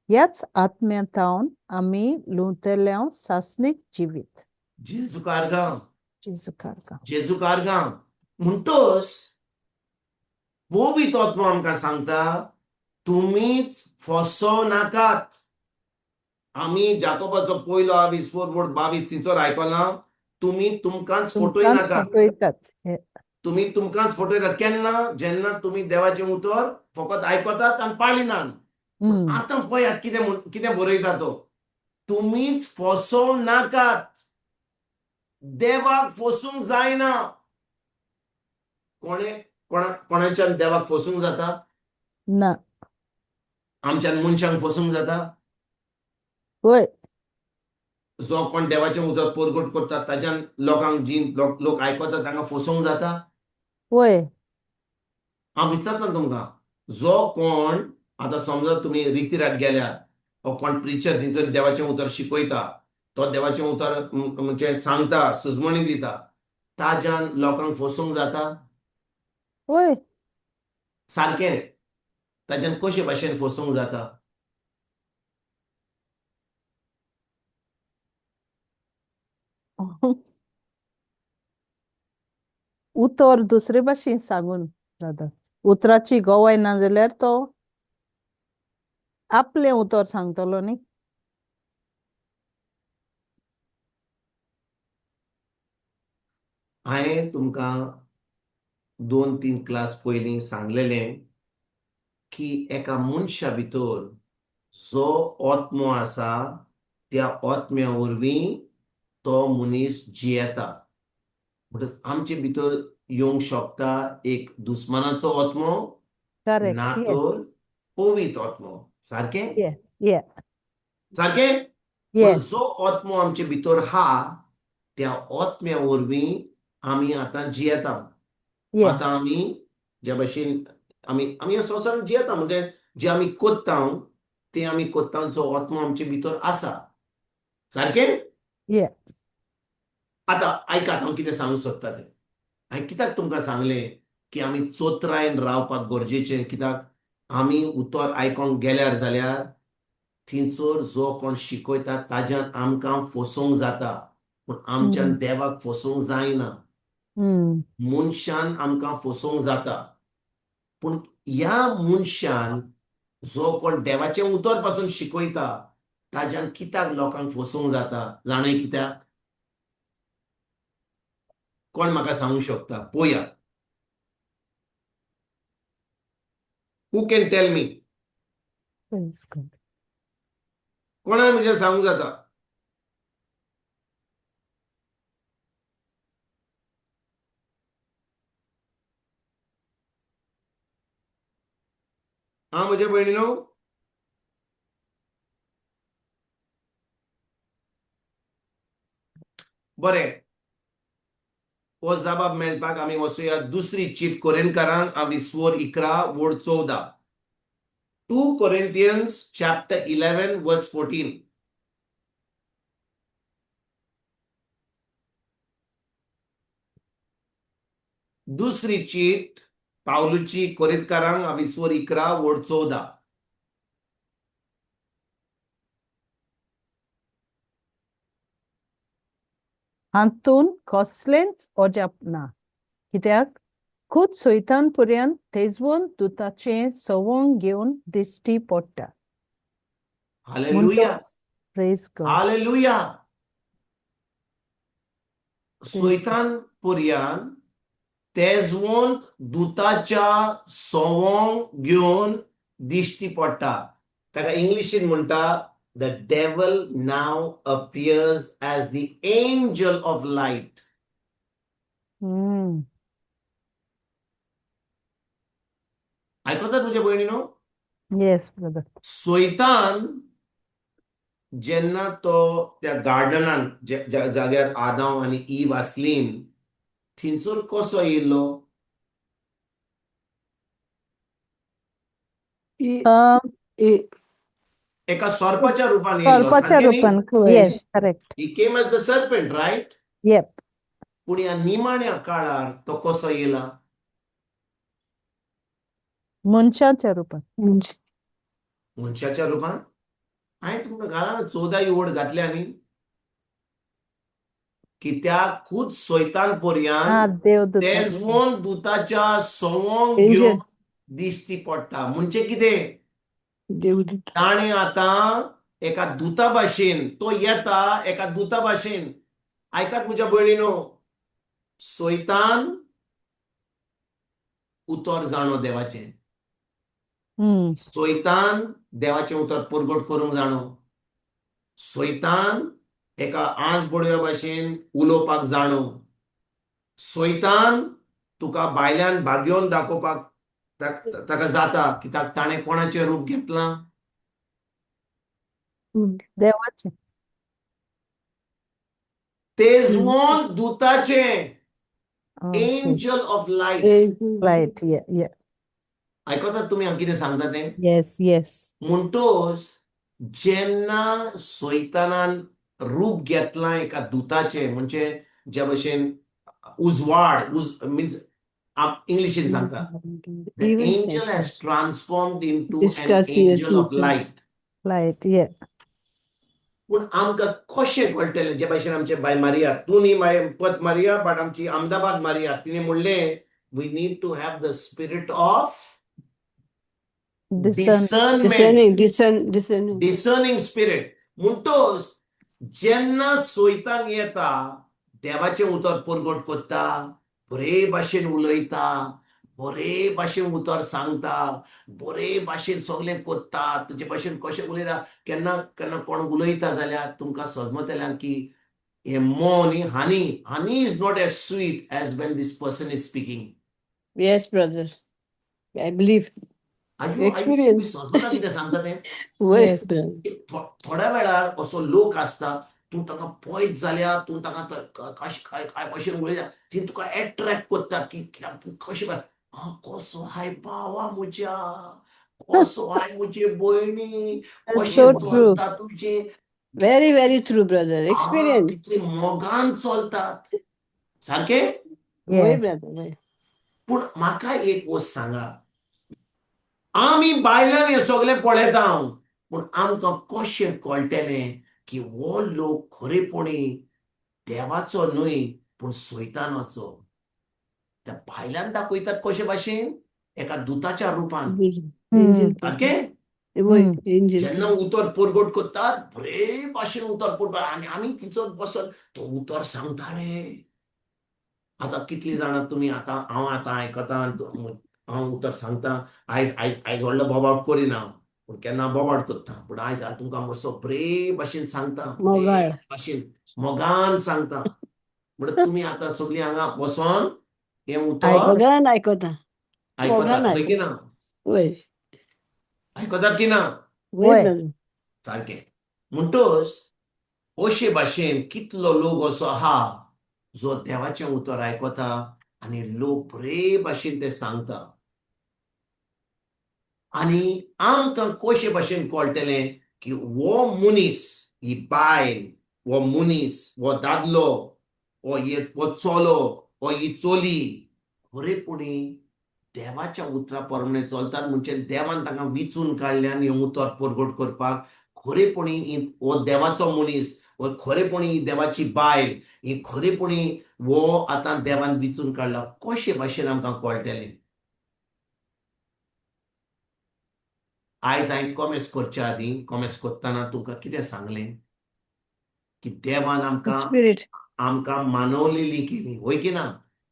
ह्याच आत्म्यांतावन आमी लुवतले सासणीक जिवीत. जेजू कारगांव, जेजू कारगांव, जेजू कारगांव. म्हणटच पवित्र आत्मो आमकां सांगता तुमीच फसो नाकात. आमी जाकोबाचो पयलो 20 वर्ड 22 थंयसर आयकलां, तुमी तुमकांच फटोय नाकात, तुमी तुमकांच फटयतात. केन्ना? जेन्ना तुमी देवाचें उतर फकत आयकतात आनी पाळिनात. आतां पळयात कितें कितें बरयता तो, तुमीच फसोवं नाकात, देवाक फसूंक जायना. कोणे कोणाच्यान देवाक फसूंक जाता? ना. आमच्यान मनशांक फसूंक जाता? वय. जो कोण देवाचें उतर परगट करता ताज्यान लोकांक जी लोक आयकता तांकां फसोवंक जाता? वय. हांव विचारता तुमकां, जो कोण आतां समजा तुमी रितीराक गेल्यार, हो कोण प्रिचर थंयसर देवाचें उतर शिकयता, तो देवाचें उतर म्हणजे सांगता, सुजमणी दिता, ताज्यान लोकांक फसोवंक जाता? वय. सारकें. ताज्यान कशे भाशेन फसोवंक जाता? उतर दुसरे भाशेन सांगून ब्रदर, उतराची गवाय ना जाल्यार तो आपलें उतर सांगतलो न्ही. हांवें तुमकां 2-3 क्लास पयलीं सांगलेलें की एका मनशा भितर जो आत्मो आसा त्या आत्म्या वरवीं तो मनीस जियेता. म्हणटच आमचे भितर येवंक शकता एक दुस्मानाचो आत्मो, ना तर पवित्र आत्मो. सारकें? सारकें. जो आत्मो आमचे भितर हा त्या आत्म्या वरवीं आमी आतां जियेता. आतां Yes. आमी ज्या भशेन आमी आमी ह्या संवसारांत जियेता, म्हणजे जे आमी कोत्ता ते आमी कोत्ता जो आत्मो आमचे भितर आसा, सारकें? Yeah. आतां आयकात हांव कितें सांगूंक सोदता तें. हांवें कित्याक तुमकां सांगलें की आमी चोत्रायेन रावपाक गरजेचें, कित्याक आमी उतर आयकोंक गेल्यार जाल्यार थंयसर जो कोण शिकयता ताज्यान आमकां फसोवंक जाता, पूण आमच्यान देवाक फसोवंक जायना. मनशान आमकां फसोवंक जाता, पूण ह्या मनशान जो कोण देवाचें उतर पासून शिकयता ताज्यान कित्याक लोकांक फसोवंक जाता जाणय कित्याक? कोण म्हाका सांगूंक शकता? पळोवया. Who can tell me? Praise God. कोणाक म्हणजे सांगूंक जाता? हा म्हज्या भयणीनो, बरें, हो जबाब मेळपाक आमी वचुया दुसरी चीट कोरेनकारांक आमी 11 वड 14, 2 Corinthians chapter 11 verse 14. दुसरी चीट पावलूची कोरिंतकारांक 11 वड 14. हातून कसलेंच अजाप ना, कित्याक खूद सैतान पर्यंत तेजवंत दुताचें सवंग घेवन दिश्टी पडटा. हालेलुया. Praise God. Hallelujah. सोयतान पर्यान तेजवंत दुताच्या सवंग घेवन दिश्टी पडटा. ताका इंग्लिशीन म्हणटा, the devil now appears as the angel of light. आयकतात म्हज्या भयणीनो? Yes, brother. सोयतान जेन्ना तो त्या गार्डनान, ज्या जाग्यार आदांव आनी ईव आसलीन, थंयसर कसो येयल्लो? एका सोरपाच्या रुपान येयल्लो. सोरपाच्या सारकें न्ही? रुपान. वय. Yes, correct. He came as the serpent, right? Yep. पूण ह्या निमाण्या काळार तो कसो येयला? मनशाच्या रुपान. मनशाच्या रुपान. हांवें तुमकां घाला ना 14 वड घातल्या न्ही, कित्याक खूद सोयतान पर्यान देवदूत तेजवंत दुताच्या सवंग Angel. घेवन दिश्टी पडटा. म्हणजे कितें? देवदूत. ताणें आतां एका दुता भाशेन तो येता, एका दुता भाशेन. आयकात म्हज्या भयणीनो, सोयतान उतर जाणो देवाचें, सोयतान देवाचें उतर परगट करूंक जाणो, सोयतान एका आंज बडव्या भाशेन उलोवपाक जाणो, सोयतान तुका भायल्यान भागयोवन दाखोवपाक ताका जाता, कित्याक ताणें कोणाचें रूप घेतलां? देवाचें. Tejwant दुताचें, angel of light. Light, yeah. आयकतात तुमी हांव कितें सांगता तें? Yes, yes. म्हणटोच जेन्ना सोयतानान रूप घेतलां एका दुताचें, म्हणजे ज्या भशेन उजवाड, उज मिन्स इंग्लिशीन सांगता, the Even angel has transformed into an Discuss yes, angel of yes. light. Light, yeah. पूण आमकां कशें कळटलें? जे भाशेन आमचे बाय मारिया, तूं न्ही बाय पत मारिया, बट आमची अहमदाबाद मारिया, तिणें म्हणलें, we need to have the spirit of Discern. Discernment. Discerning, discern, discerning. Discerning spirit. म्हणटोच जेन्ना सोयतान येता, देवाचें उतर परगट करता, बरे भाशेन उलयता, बरे भाशेन उतर सांगता, बरे भाशेन सगळें करता, तुजे भाशेन कशें उलयता. केन्ना केन्ना कोण उलयता जाल्यार तुमकां समजतलें की हें मोव न्ही, honey, honey is not as sweet as when this person is speaking. Yes, brother. I believe. Experience. समजता कितें सांगता तें? वय, Yes. brother. थोड्या वेळार असो लोक आसता, तूं तांकां पळयत जाल्यार तूं तांकां काय काय भाशेन उलयता ती तुका एट्रॅक्ट करतात की कित्याक तूं कशें आं कसो हाय भावा म्हज्या, कसो हाय म्हजे भयणी, कशें चलता तुजें. Very very true brother, experience. कितले मोगान चलतात सारकें. वय ब्रदर, वय. पूण म्हाका एक वस्त सांगा, आमी बायलांनी हें सगळें पळयता हांव, पूण आमकां कशें कळटलें की हो लोक खरेपणी देवाचो न्हय पूण सैतानाचो? त्या बायलान दाखयतात कशे भाशेन, एका दुताच्या रुपान, सारकें. जेन्ना उतर परगट करतात बरे भाशेन उतर परगट, आनी आमी थंयसर बसोन तो उतर सांगता रे. आतां कितलीं जाणां तुमी, आतां हांव आतां आयकतां, हांव उतर सांगता, आयज आयज आयज व्हडलो बोबाट करिना हांव, पूण केन्ना बोबाट करता, पूण आयज हांव तुमकां मातसो बरे भाशेन सांगता, बरे भाशेन मोगान सांगता. म्हणटा तुमी आतां सगळीं हांगा बसोन हें उतर मोगान आयकता, आयकतात हय की ना? आयकतात की ना? सारकें. म्हणटच अशे भाशेन कितलो लोक असो आहा जो देवाचें उतर आयकता आनी लोक बरे भाशेन ते सांगता. आनी आमकां कशे भाशेन कळटलें की हो मनीस, ही बायल, हो मनीस, हो दादलो, हो हो चलो, हो ही चली खरेपणी देवाच्या उतरा प्रमाणे चलतात, म्हणजे देवान तांकां विचून काडल्यान हें उतर परगट करपाक. खरेपणी हो देवाचो मनीस, हो खरेपणी ही देवाची बायल, ही खरेपणी हो आतां देवान विचून काडला, कशे भाशेन आमकां कळटलें? आयज हांवें कॉमेस करच्या आदीं, कॉमेस करतना तुमकां कितें सांगलें की देवान आमकां आमकां मानवलेली केली, वय की ना?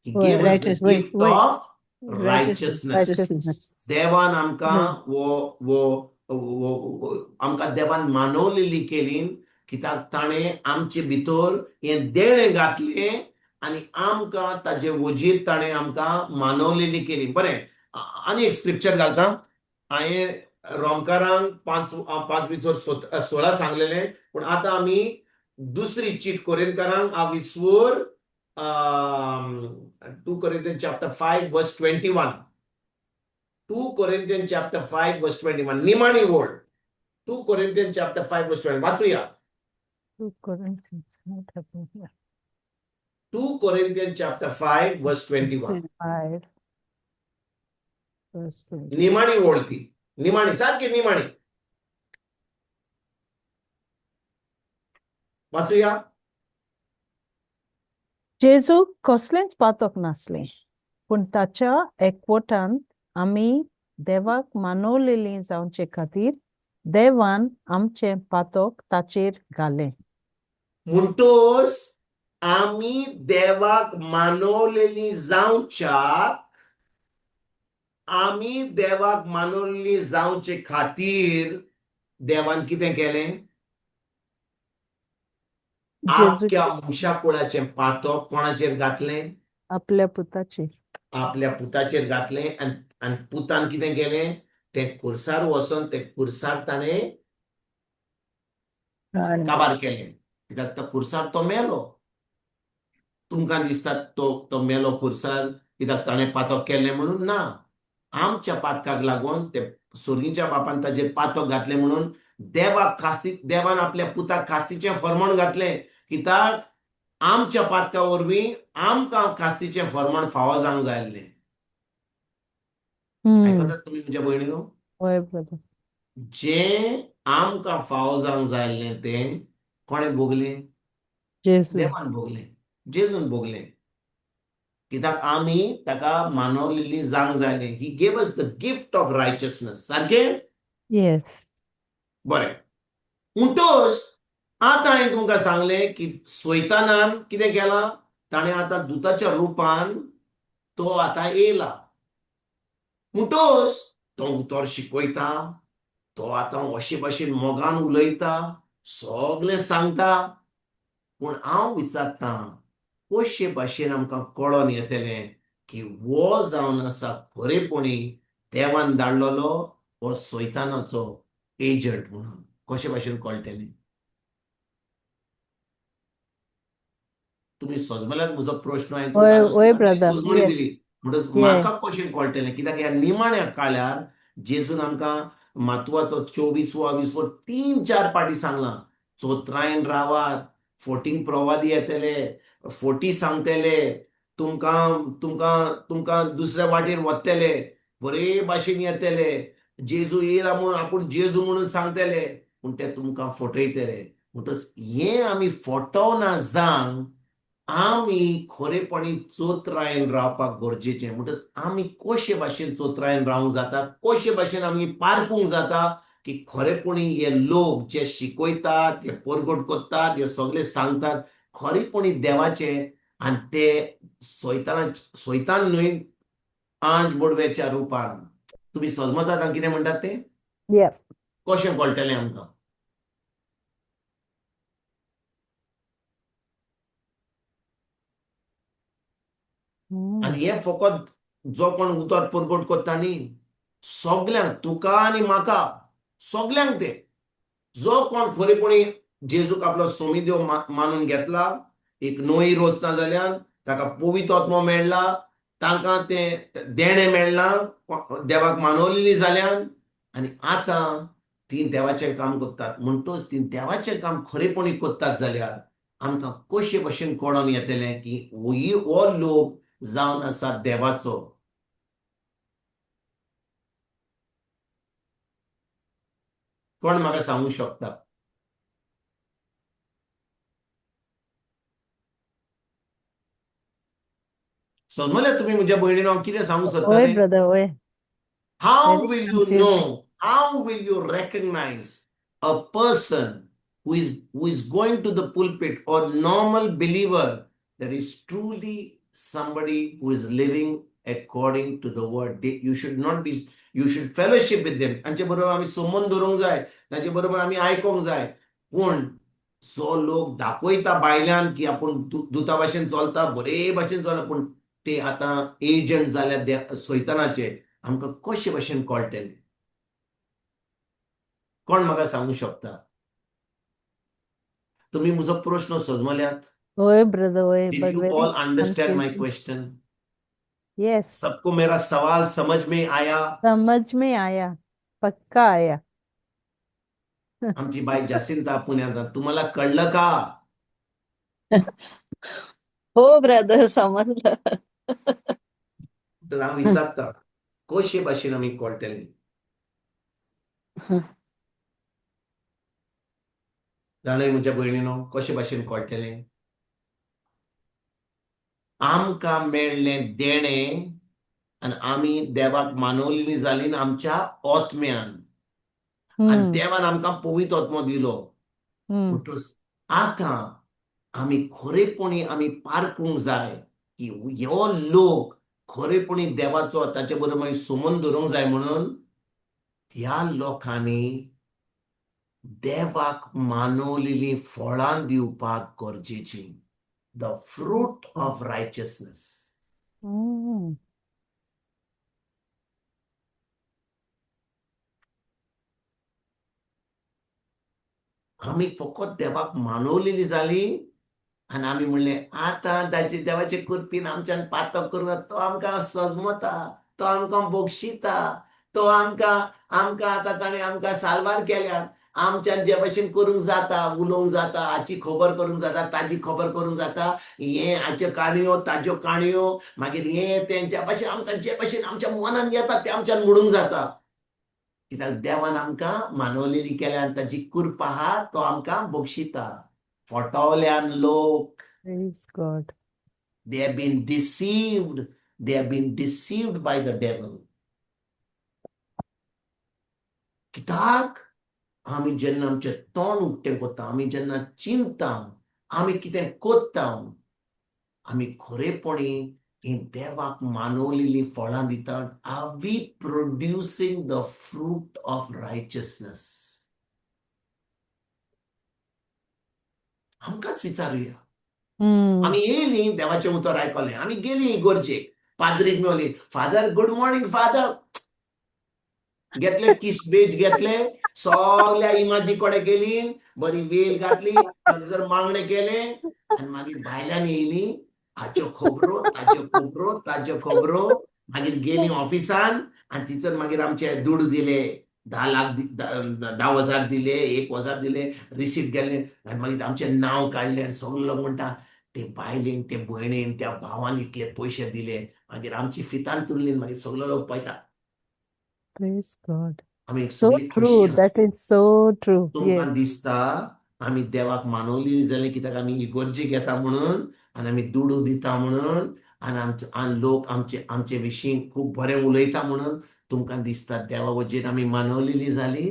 He gave us the gift of righteousness. देवान आमकां वो आमकां देवान मानवलेली केली कित्याक ताणें आमचे भितर हें देणें घातलें आनी आमकां ताजे वजीर ताणें आमकां मानवलेली केली. बरें, आनी एक स्क्रिप्चर घालता. हांवें रोमकारांक 5 भितर 16 सांगलेलें, पूण आतां आमी दुसरी चीट कोरिंथकारांक आविस्वर 2 Corinthians chapter 5 verse 21. 2 Corinthians chapter 5 verse 21. निमाणी ओळ. 2 Corinthians chapter 5 verse 21. वाचूया. 2 Corinthians, what happened here? 2 Corinthians chapter 5 verse 21. 5 verse 21. निमाणी ओळ ती. निमाणी, सारकी निमाणी. वाचूया. जेजूक कसलेंच पातक नासलें, पूण ताच्या एकवटान आमी देवाक मानवलेली जावचे खातीर देवान आमचें पातक ताचेर घालें. म्हणटोच आमी देवाक मानवलेली जावच्याक, आमी देवाक मानवलेली जावचे खातीर देवान कितें केलें? आख्या मनशा कुळाचें पातक कोणाचेर घातलें? आपल्या पुताचेर. आपल्या पुताचेर घातलें. आनी पुतान कितें केलें? तें कुर्सार वचोन तें कुर्सार ताणें काबार केलें. कित्याक तो कुर्सार तो मेलो. तुमकां दिसता तो तो मेलो कुर्सार कित्याक ताणें पातक केलें म्हणून? ना, आमच्या पातकाक लागून ते सोर्गीच्या बापान ताचेर पातक घातलें म्हणून देवाक खास्ती, देवान आपल्या पुताक खास्तीचें फर्मण घातलें कित्याक आमच्या पातका वरवीं आमकां खास्तीचें फर्मण फावो जावंक जाय आसलें. आयकतात तुमी म्हज्या भयणीनो? जें आमकां फावो जावंक जाय आसलें तें कोणें भोगलें? देवान भोगलें, जेजून भोगलें. कित्याक आमी ताका मानवलेली जावंक जाय आसलें. He gave us the gift of righteousness. सारकें? येस. बरें, म्हणटोच आतां हांवें तुमकां सांगलें की सैतानान कितें केलां? ताणें आतां दुताच्या रुपान तो आतां येयला. म्हणटोच तो उतर शिकयता, तो आतां अशे भाशेन मोगान उलयता, सगळें सांगता. पूण हांव विचारतां, कशे भाशेन आमकां कळोन येतलें की हो जावन आसा खरेपणी देवान धाडलेलो हो सैतानाचो एजंट म्हणून? कशे भाशेन कळटलें? तुमी सजमल्यात म्हजो प्रश्न, हांवें वय तुमकां आतां वय सगळी ब्रदर, सजमणी येस. दिली. म्हणटच ये म्हाका कशें कळटलें? कित्याक ह्या निमाण्या काळार जेजून आमकां मातवाचो 24वो 20वो 3-4 पाटी सांगलां, चोत्रायन रावात, फोटींग प्रवादी येतले, फोटी सांगतले, तुमकां तुमकां तुमकां दुसऱ्या वाटेर वतले, बरे भाशेन येतले, जेजू येयला म्हणून आपूण जेजू म्हणून सांगतले, पूण ते तुमकां फटयतले. म्हणटच हें आमी फटवना जावन आमी खरेपणी चोत्रायन रावपाक गरजेचें. म्हणटच आमी कशे भाशेन चोत्रायन रावंक जाता, कशे भाशेन आमी पारखूंक जाता की खरेपणी हे लोक जे शिकयतात, हे परगट करतात, हे सगळे सांगतात खरेपणी देवाचे, आनी ते सोयतान सोयतान न्हय आंज बोडव्याच्या रुपान. तुमी सजमतात हांव कितें म्हणटात तें? ये कशें कळटलें आमकां? आनी हें फकत जो कोण उतर परगट करता न्ही, सगल्यांक, तुका आनी म्हाका सगल्यांक तें, जो कोण खरेपणी जेजूक आपलो सोमी देव मानून घेतला, एक नवी रोचना जाल्यान ताका पवित्र आत्मो मेळ्ळा, तांकां तें देणें मेळ्ळां, देवाक मानवलेली जाल्यान, आनी आतां तीं देवाचें काम करतात. म्हणटच तीं देवाचें काम खरेपणी करतात जाल्यार आमकां कशे भशेन कळोन येतलें की हो लोक जावन आसा देवाचो? कोण म्हाका सांगूंक शकता? समजले तुमी म्हज्या भयणीन हांव कितें सांगूंक सोदता वय तें? ब्रदर, वय. How very will you confusing. know? How will you recognize a person who is going to the pulpit or normal believer that is truly somebody who is living according to the word? You should not be, you should fellowship with them. तांचे बरोबर आमी संबंद दवरूंक जाय, तांचे बरोबर आमी आयकोंक जाय. पूण जो लोक दाखयता भायल्यान की आपूण दुता भाशेन चलता, बरे भाशेन चलता, पूण ते आतां एजंट जाल्या सैतानाचे, आमकां कशे भाशेन कळटलें? कोण म्हाका सांगूंक शकता? तुमी म्हजो प्रश्न सजमल्यात? वय ब्रदर, वय, Did but you very all understand my confusing. question? Yes. सबको मेरा सवाल समझ में आया? समझ में आया, पक्का आया. आमची बाई जासिंता पुण्यात, तुम्हाला कळलं का? हो ब्रदर, समजलं. तर हांव विचारता, कशे भाशेन आमी कळटलें? जाणा म्हज्या भयणीनो, कशे भाशेन कळटलें? आमकां मेळ्ळें देणें आनी आमी देवाक मानवलेली जाली आमच्या आत्म्यान, आनी देवान आमकां पवित्र आत्मो दिलो. म्हणटच आतां आमी खरेपणी आमी पारखूंक जाय की हो लोक खरेपणी देवाचो, ताचे बरोबर मागीर संबंद दवरूंक जाय. म्हणून ह्या लोकांनी देवाक मानवलेली फळां दिवपाक गरजेची, the fruit of righteousness. आमी फकत देवाक मानवलेली जाली आनी आमी म्हणलें आतां ताचे देवाचे कृपेन आमच्यान पातक करूं, तो आमकां सजमता, तो आमकां बक्षिता, तो आमकां आमकां आतां ताणें आमकां साल्वार केल्या, आमच्यान जे भशेन करूंक जाता, उलोवंक जाता, हाची खबर करूंक जाता, ताजी खबर करूंक जाता, हें हाच्यो काणयो, ताज्यो काणयो, मागीर हें तेंच्या भशेन आमकां जे भशेन आमच्या मनान येता तें आमच्यान म्हणूंक जाता. कित्याक देवान आमकां मानवलेली केल्या आनी ताजी कृपा आहा, तो आमकां बक्षिता. फटवल्यान लोक. Praise God. They have been deceived. They have been deceived by the devil. कित्याक आमी जेन्ना आमचें तोंड उक्तें करता, आमी जेन्ना चिंतता, आमी कितें करता, आमी खरेपणी ही देवाक मानवलेली फळां दिता? Are we producing the fruit of righteousness? आमकांच विचारुया. आमी येयली, देवाचें उतर आयकलें, आमी गेली गरजेक, पाद्रीक मेवली, father good morning father. घेतले किसबेज घेतले, सगल्या इमाजी कडेन गेली, बरी वेल घातली, थंयसर मागणें केलें आनी मागीर भायल्यान येयली, हाच्यो खबरो ताच्यो खबरो ताच्यो खबरो. मागीर गेली ऑफिसान आनी थंयसर मागीर आमचे दुडू दिले, 10 लाख, 10,000 दिले, 1,000 दिले, रिसीट गेले आनी मागीर आमचें नांव काडलें आनी सगळे लोक म्हणटा ते बायलेन, ते भयणीन, त्या भावान इतले पयशे दिले. मागीर आमची फितान तुरली, मागीर सगळे लोक पळयता. Praise God. आमी So सगळी true. खोशी आहा. That is so true. Yes. तुमकां दिसता आमी देवाक मानवली जालें कित्याक आमी इगोर्जी घेता म्हणून आनी आमी दुडू दिता म्हणून आनी आमचे आनी लोक आमचे आमचे विशीं खूब बरें उलयता म्हणून तुमकां दिसता देवा वजेर आमी मानवलेली जाली.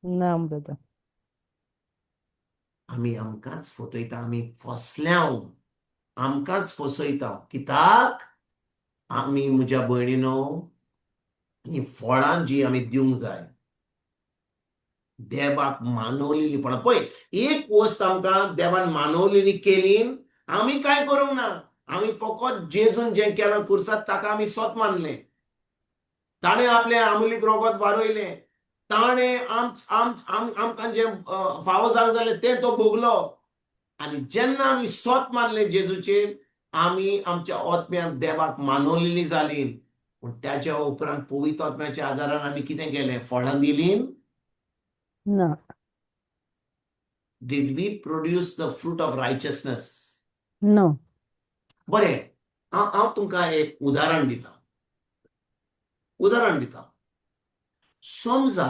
ना brother. आमी आमकांच फटयता, आमी फसल्याव, आमकांच फसयता. कित्याक आमी म्हज्या भयणीनो ही फळां जी आमी दिवंक जाय देवाक मानवलेली फळां. पळय, एक वस्त आमकां देवान मानवलेली केली, आमी कांय करूंक ना. आमी फकत जेजून जें केलां खुर्सात ताका आमी सोत मानलें. ताणें आपलें आमुलीक रोगत वारयलें, ताणें आमकां जें फावो जालें जालें तें तो भोगलो. आनी जेन्ना आमी सोत मानलें जेजूचेर, आमी आमच्या आत्म्याक देवाक मानवलेली जाली. पूण त्याच्या उपरांत पवित्र आत्म्याच्या आदारान आमी कितें केलें? फळां दिलीं? ना. Did we produce the fruit of righteousness? No. बरें, हांव तुमकां एक उदाहरण दिता, उदाहरण दिता. समजा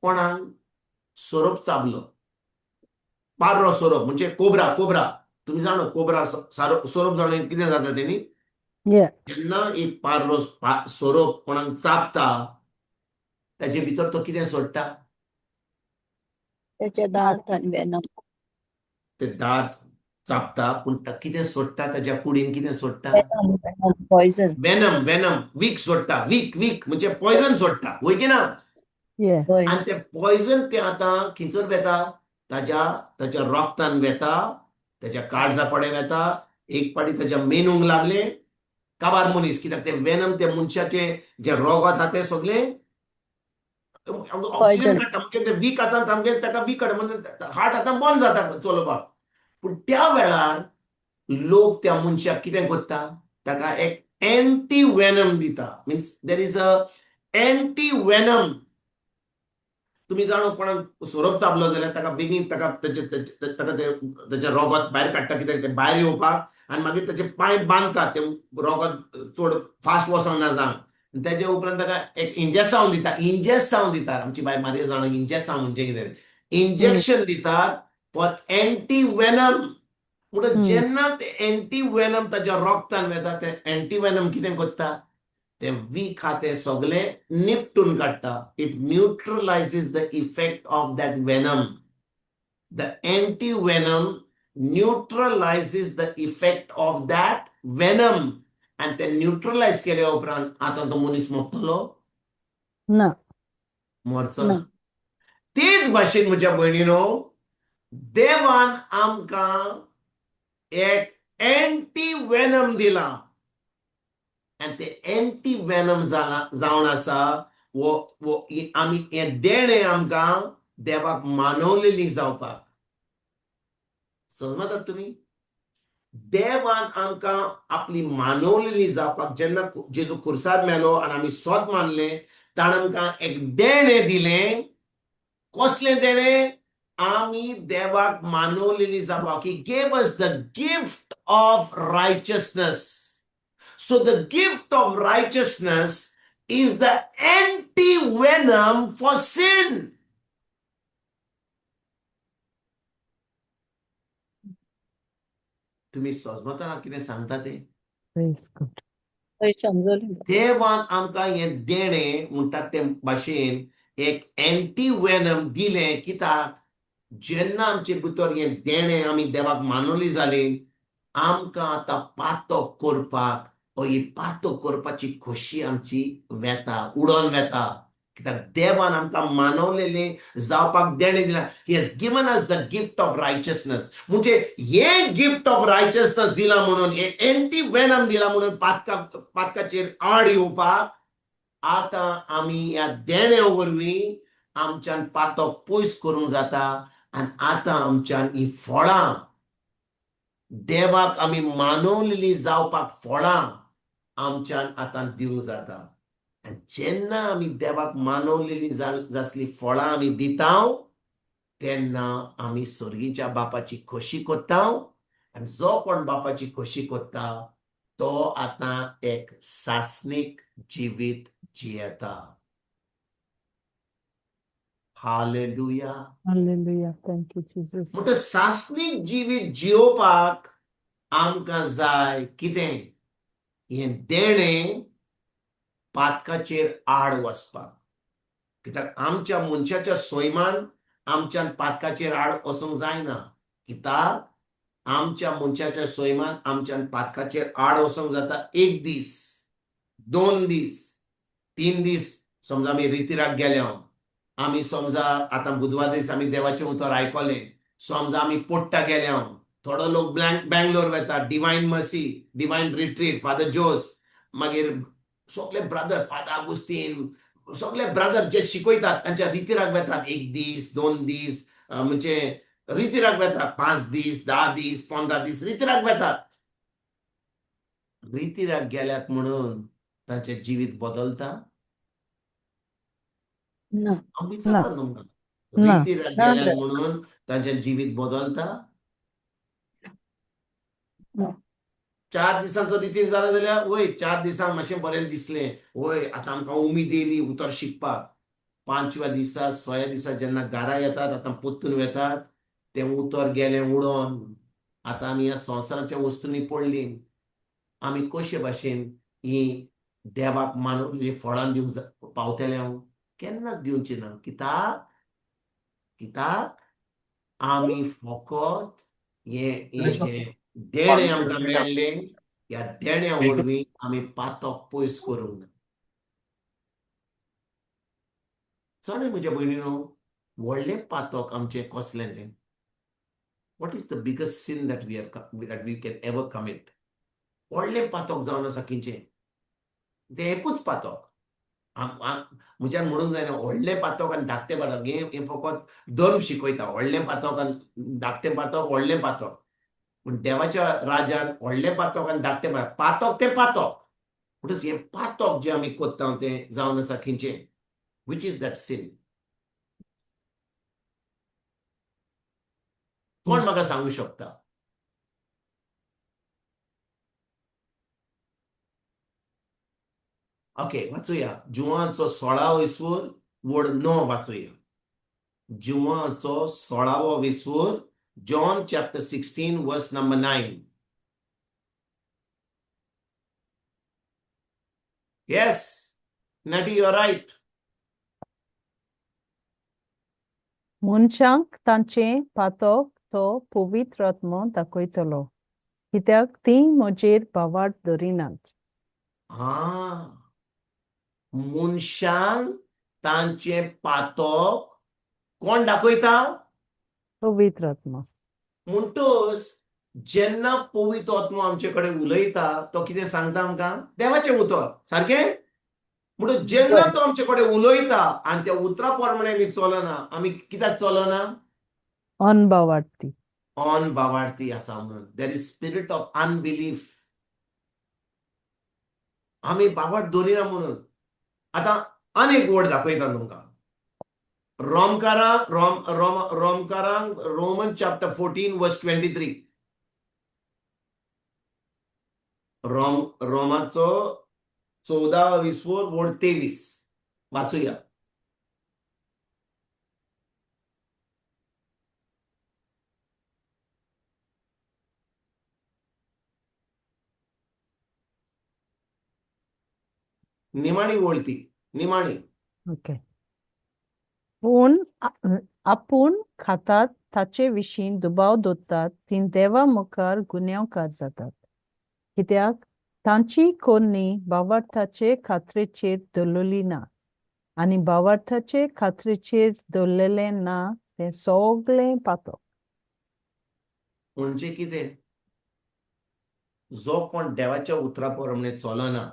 कोणाक सोरोप चाबलो, पार्रो सोरोप म्हणजे कोबरा. कोबरा तुमी जाणा, कोबरा सोरोप जाणा कितें जाता तेणी? Yeah. जेन्ना एक पार्रो सोरोप कोणाक चाबता, ताजे भितर तो कितें सोडटा? त्याच्या दांत आनी वेनम. ते दांत चाबता, पूण कितें सोडटा? ताज्या कुडीन कितें सोडटा? Venom, venom, poison. Venom, venom, वीख सोडटा. वीख, वीख म्हणजे पॉयझन सोडटा, वय की ना? Yeah. हय. आनी तें पॉयझन तें आतां खंयसर वेता? ताज्या ताज्या रोगतान वेता, ताज्या काळजा कडेन वेता. एक पाटी ताज्या मेनूंक लागलें, काबार मनीस. कित्याक तें वेनम त्या मनशाचें जें रोगत आहा तें सगळें ऑक्सिजन पॉयझन. काडटा. म्हणजे तें वीख आतां सामकें ताका वीख काडटा, म्हणजे हार्ट आतां बंद जाता चलोवपाक. पूण त्या वेळार लोक त्या मनशाक कितें करता? ताका एक एंटी वेनम दिता. Means there is a anti venom. तुमी जाणा, कोणाक सोरोप चाबलो जाल्यार ताका बेगीन ताका तेचे ताका ते तेचें रोगत भायर काडटा, कित्याक तें भायर येवपाक. आनी मागीर ताचे पांय बांदतात, तें रोगत चड फास्ट वचोंक ना जावंक. तेजे उपरांत ताका एक इंजेसांव दिता, इंजेसांव दिता. आमची बाय मारया जाणा इंजेसांव म्हणजे कितें. इंजेक्शन दितात फॉर एंटी वेनम. म्हणून जेन्ना ते एंटी वेनम ताच्या रोगतान वेता, तें एंटी वेनम कितें करता? तें वीख आहा तें सगळें निपटून काडटा. It neutralizes the effect of that venom. The anti venom neutralizes the effect of that venom. आनी तें न्यूट्रलायज केल्या उपरांत आतां तो मनीस मरतलो? ना. मरचो ना. ना. तेच भाशेन म्हज्या भयणीनो, देवान आमकां एक एंटी वेनम दिला आनी ते एंटी वेनम जावन आसा वो वो आमी हें देणें आमकां देवाक मानवलेली जावपाक. समजतात तुमी? देवान आमकां आपली मानवलेली जावपाक जेन्ना जेजू खुर्सार मेलो आनी आमी सोत मानलें, ताणें आमकां एक देणें दिलें. कसलें देणें? आमी देवाक मानवलेली जावपाक. He gave us the gift of righteousness. So the gift of righteousness is the anti venom for sin. तुमी समजता कितें सांगता तें? Praise God. हय, समजलें. देवान आमकां हें देणें म्हणटात ते भाशेन एक एंटी वेनम दिलें. कित्याक जेन्ना आमचे भितर हें देणें आमी देवाक मानवली जाली, आमकां आतां पातक करपाक ही पातक करपाची खोशी आमची वेता, उडोन वेता. कित्याक देवान आमकां मानवलेलें जावपाक देणें दिलां. He has given us the gift of righteousness. म्हणजे हें गिफ्ट ऑफ रायचसनस दिलां म्हणून, हें एंटी वेनम दिलां म्हणून पातकाचेर आड येवपाक. आतां आमी ह्या देण्या वरवीं आमच्यान पातक पयस करूंक जाता आनी आतां आमच्यान ही फळां देवाक आमी मानवलेली जावपाक फळां आमच्यान आतां दिवंक जाता. आनी जेन्ना आमी देवाक मानवलेली जासली फळां आमी दिता तेन्ना आमी सर्गीच्या बापाची खोशी करता. आनी जो कोण बापाची खोशी करता तो आतां एक सासणीक जिवीत जियेता. Hallelujah. Hallelujah. Thank you Jesus. म्हणटच सासणीक जिवीत जियोवपाक आमकां जाय कितें? हें देणें पातकाचेर आड वचपाक. कित्याक आमच्या मनशाच्या सैमान आमच्यान पातकाचेर आड वचूंक जायना. कित्याक आमच्या मनशाच्या सैमान आमच्यान पातकाचेर आड वचूंक जाता एक दीस, 2 दीस, 3 दीस. समजा आमी रितिराक गेले, आमी समजा आतां बुधवार दीस आमी देवाचें उतर आयकलें, समजा आमी पोट्टा गेले, थोडो लोक बेंगलोर वेता, divine mercy, divine retreat, father Jose, मागीर सगळे ब्रदर फादर आगुस्तीन, सगळे ब्रदर जे शिकयतात तांच्या रितिराक वेतात 1 दीस, 2 दीस, म्हणजे रितिराक वेतात 5 दीस, 10 दीस, 15 दीस रितिराक वेतात. रितिराक गेल्यात म्हणून तांचें जिवीत बदलता? ना. हांव विचारता तुमकां, ना. रितिराक गेल्यात म्हणून तांचें जिवीत बदलता? 4 दिसांचो रितीर जाला जाल्यार वय 4 दिसांक मातशें बरें दिसलें, वय आतां आमकां उमेद येयली उतर शिकपाक. 5व्या दिसा 6व्या दिसा जेन्ना घरा येतात, आतां परतून वेतात, तें उतर गेलें उडोन. आतां आमी ह्या संवसाराच्या वस्तूंनी पडली. आमी कशे भाशेन ही देवाक मानवली फळां दिवंक पावतले? हांव केन्नाच दिवची ना. कित्याक? कित्याक आमी फकत हें जें देणें आमकां मेळ्ळें, ह्या देण्या वरवीं आमी पातक पयस करूंक ना. चड म्हज्या भयणीनो, व्हडलें पातक आमचें कसलें तें? What is the biggest sin that we have that we can ever commit? व्हडलें पातक जावन आसा खंयचें? तें एकूच पातक. म्हज्यान म्हणूंक जायना व्हडलें पातक आनी धाकटें पातक. हें फकत धर्म शिकयता, व्हडलें पातक आनी धाकटें पातक, व्हडलें पातक. पूण देवाच्या राजान व्हडलें पातक आनी धाकटें पातक, पातक तें पातक. म्हणटच हें पातक जें आमी करता तें जावन आसा खंयचें? Which is that sin? कोण म्हाका सांगू शकता? ओके, वाचुया. जुवांचो 16वो विस्वूर वड 9 वाचुया. जुवांचो 16वो विस्वूर, John chapter 16 verse number 9. Yes Natty, you are right. मनशांक तांचें पातक तो पवित्र आत्मो दाखयतलो, कित्याक तीं म्हजेर भावार्थ धरिनात. आं, मनशांक तांचें पातक कोण दाखयता? पवित्र आत्मो. म्हणटच जेन्ना पवित्र आत्मो आमचे कडेन उलयता तो कितें सांगता आमकां? देवाचें उतर, सारकें? म्हणून जेन्ना तो आमचे कडेन उलयता आनी त्या उतरा प्रमाणे आमी चलना, आमी कित्याक चलना? अनभावार्थी. अनभावार्थी आसा म्हणून. There is spirit of unbelief. आमी भावार्थ दवरिना म्हणून. आतां आनी एक वर्ड दाखयता तुमकां. रोमकारां, रोम रोम रोमकारांक, रोमन चॅप्टर 14 वर्स 23. रोमाचो 14 विस्वोर वड 23 वाचुया. निमाणी वळ ती, निमाणी. ओके. पूण आपूण खातात ताचे विशीं दुबाव दवरतात तीं देवा मुखार गुन्यांवकार जातात, कित्याक तांची कोरणी भावार्थाचे खात्रेचेर दवरलेली ना, आनी भावार्थाचे खात्रेचेर दवरलेलें ना तें सगळें पातक. म्हणजे कितें? जो कोण देवाच्या उतरा प्रमाणे चलना.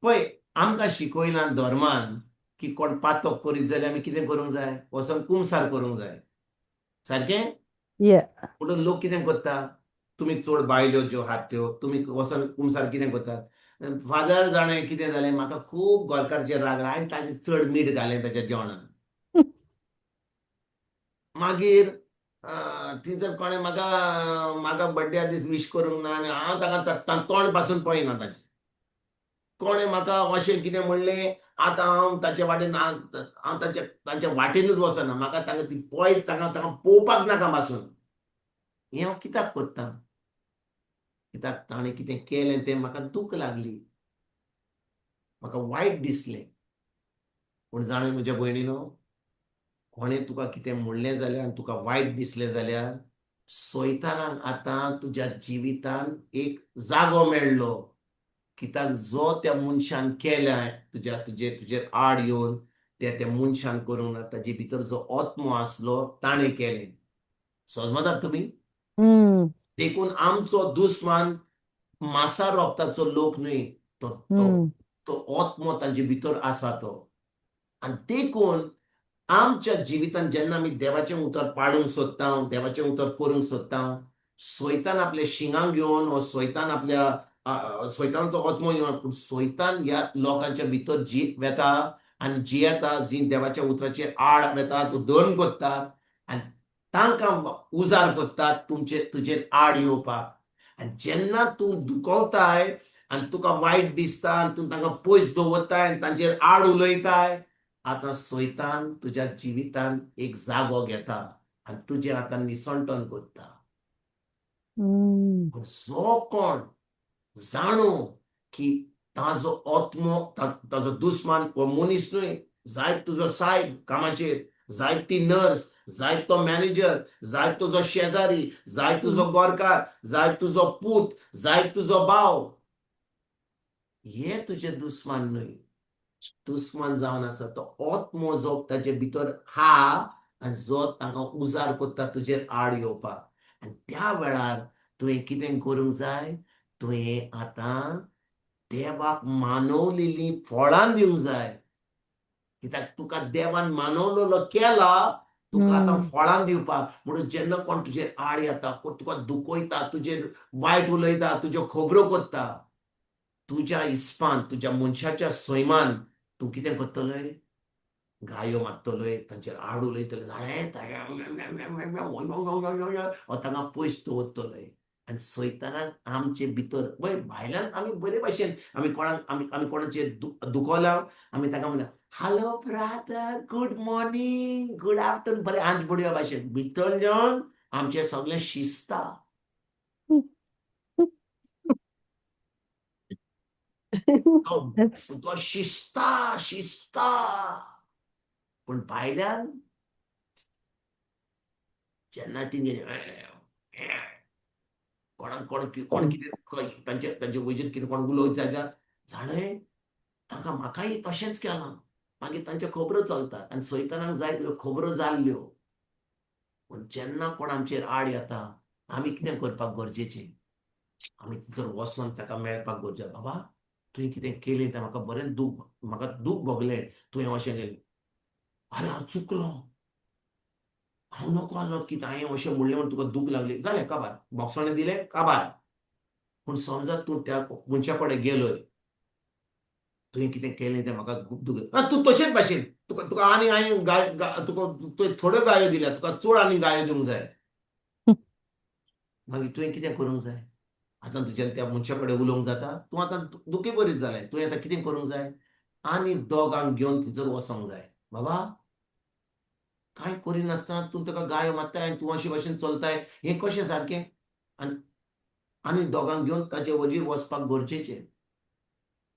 पळय, आमकां शिकयलां धर्मान की कोण पातक करीत जाल्यार आमी कितें करूंक जाय, वचोन कुमसार करूंक जाय, सारकें? या. म्हणून लोक कितें करता, तुमी चड बायल्यो ज्यो आहात त्यो तुमी वचोन कुमसार कितें करतात, फादर जाणें कितें जालें, म्हाका खूब गोरकारचेर राग आयलो, हांवें ताजें चड मीठ घालें ताच्या जेवणान. मागीर थंयसर कोणें म्हाका म्हाका बड्ड्या दीस वीश करूंक ना आनी हांव ताका तोंड पासून पळयना ताचें. कोणें म्हाका अशें कितें म्हणलें, आतां हांव ताचे वाटेन, हांव तांच्या वाटेनूच वचना, म्हाका तांकां ती पळयत तांकां तांकां पळोवपाक नाका पासून. हें हांव कित्याक करता, कित्याक ताणें कितें केलें तें म्हाका दूख लागली, म्हाका वायट दिसलें. पूण जाणा म्हज्या भयणीनो, कोणें तुका कितें म्हणलें जाल्यार आनी तुका वायट दिसलें जाल्यार सैतानाक आतां तुज्या जिवितान एक जागो मेळ्ळो. कित्याक जो त्या मनशान केल्या तुज्या तुजे तुजेर आड येवन ते त्या मनशान करूंक ना, ताजे भितर जो आत्मो आसलो ताणें केलें. समजतात तुमी? देखून आमचो दुस्मान मासा रोगताचो लोक न्हय, तो तो तो आत्मो तांचे भितर आसा तो. आनी देखून आमच्या जिवितांत जेन्ना आमी देवाचें उतर पाळूंक सोदता, देवाचें उतर करूंक सोदता, सैतान आपल्या शिंगांक घेवन वो सैतान आपल्या सैतानाचो आत्मो घेवन, पूण सैतान ह्या लोकांच्या भितर जी वेता आनी जियेता, जी देवाच्या उतराचेर आड वेता, तो धर्म करता आनी तांकां उजार करतात तुमचे तुजेर आड येवपाक. आनी जेन्ना तूं दुखवताय आनी तुका वायट दिसता आनी तूं तांकां पयस दवरताय आनी तांचेर आड उलयताय, आतां सैतान तुज्या जिवितान एक जागो घेता आनी तुजें आतां निसणटन करता. जो कोण जाणो की ताजो आत्मो ताजो दुस्मान हो मनीस न्हय, जायत तुजो सायब कामाचेर, जायत ती नर्स, जायत तो मॅनेजर, जायत तुजो शेजारी, जायत तुजो गोरकार, जायत तुजो पूत, जायत तुजो भाव, हे तुजे दुस्मान न्हय. दुस्मान जावन आसा तो आत्मो जो ताजे भितर हा आनी जो तांकां उजार करता तुजेर आड येवपाक. आनी त्या वेळार तुवें कितें करूंक जाय, तुवें आतां देवाक मानवलेलीं फळां दिवंक जाय. कित्याक तुका देवान मानवलेलो केला तुका आतां फळां दिवपाक. म्हणून जेन्ना कोण तुजेर आड येता, कोण तुका दुखयता, तुजेर वायट उलयता, तुज्यो खबरो करता, तुज्या इस्पान तुज्या मनशाच्या सैमान तूं कितें करतलोय, गायो मारतलोय, तांचेर आड उलयतले, तांकां पयस दवरतलोय. आनी सैतानाक आमचे भितर वय भायल्यान आमी बरे भाशेन आमी कोणाक आमी आमी कोणाचेर दुखोला आमी ताका म्हणटा hello brother, good morning, good afternoon, बरें आंज बडया भाशेन, भितरल्यान आमचें सगळें शिजता. तो शिजता शिजता, पूण भायल्यान जेन्ना ती कोणाक कोण कोण कितें तांचे तांचे वयचेर कितें कोण उलोयत जाल्यार जाणें तांकां म्हाकाय तशेंच केलां, मागीर तांच्यो खबरो चलतात आनी सैतानाक जाय त्यो खबरो जाल्ल्यो. पूण जेन्ना कोण आमचेर आड येता आमी कितें करपाक गरजेचें, आमी थंयसर वचोन ताका मेळपाक गरजेचें. बाबा तुवें कितें केलें तें म्हाका बरें दूख, म्हाका दूख भोगलें, तुवें अशें केलें, आरे हांव चुकलो, हांव नको आसलो की हांवें अशें म्हणलें म्हूण तुका दूख लागली, जालें काबार, बोगसणें दिलें काबार. पूण समजा तूं त्या मनशा कडेन गेलोय, तुवें कितें केलें तें म्हाका खूब दूख, तूं तशेंच भाशेन तुका तुका आनी हांवें गाय तुका तुवें थोड्यो गायो दिल्या, तुका चड आनी गायो दिवंक जाय. मागीर तुवें कितें करूंक जाय, आतां तुज्यान त्या मनशा कडेन उलोवंक जाता, तूं आतां दुखी बरीच जालें, तुवें आतां कितें करूंक जाय, आनी दोगांक घेवन थंयसर वचोंक जाय. बाबा कांय करिनासतना तूं ताका गायो मारताय आनी तूं अशे भाशेन चलताय, हें कशें सारकें? आनी आनी दोगांक घेवन ताचे वजीर वचपाक गरजेचें.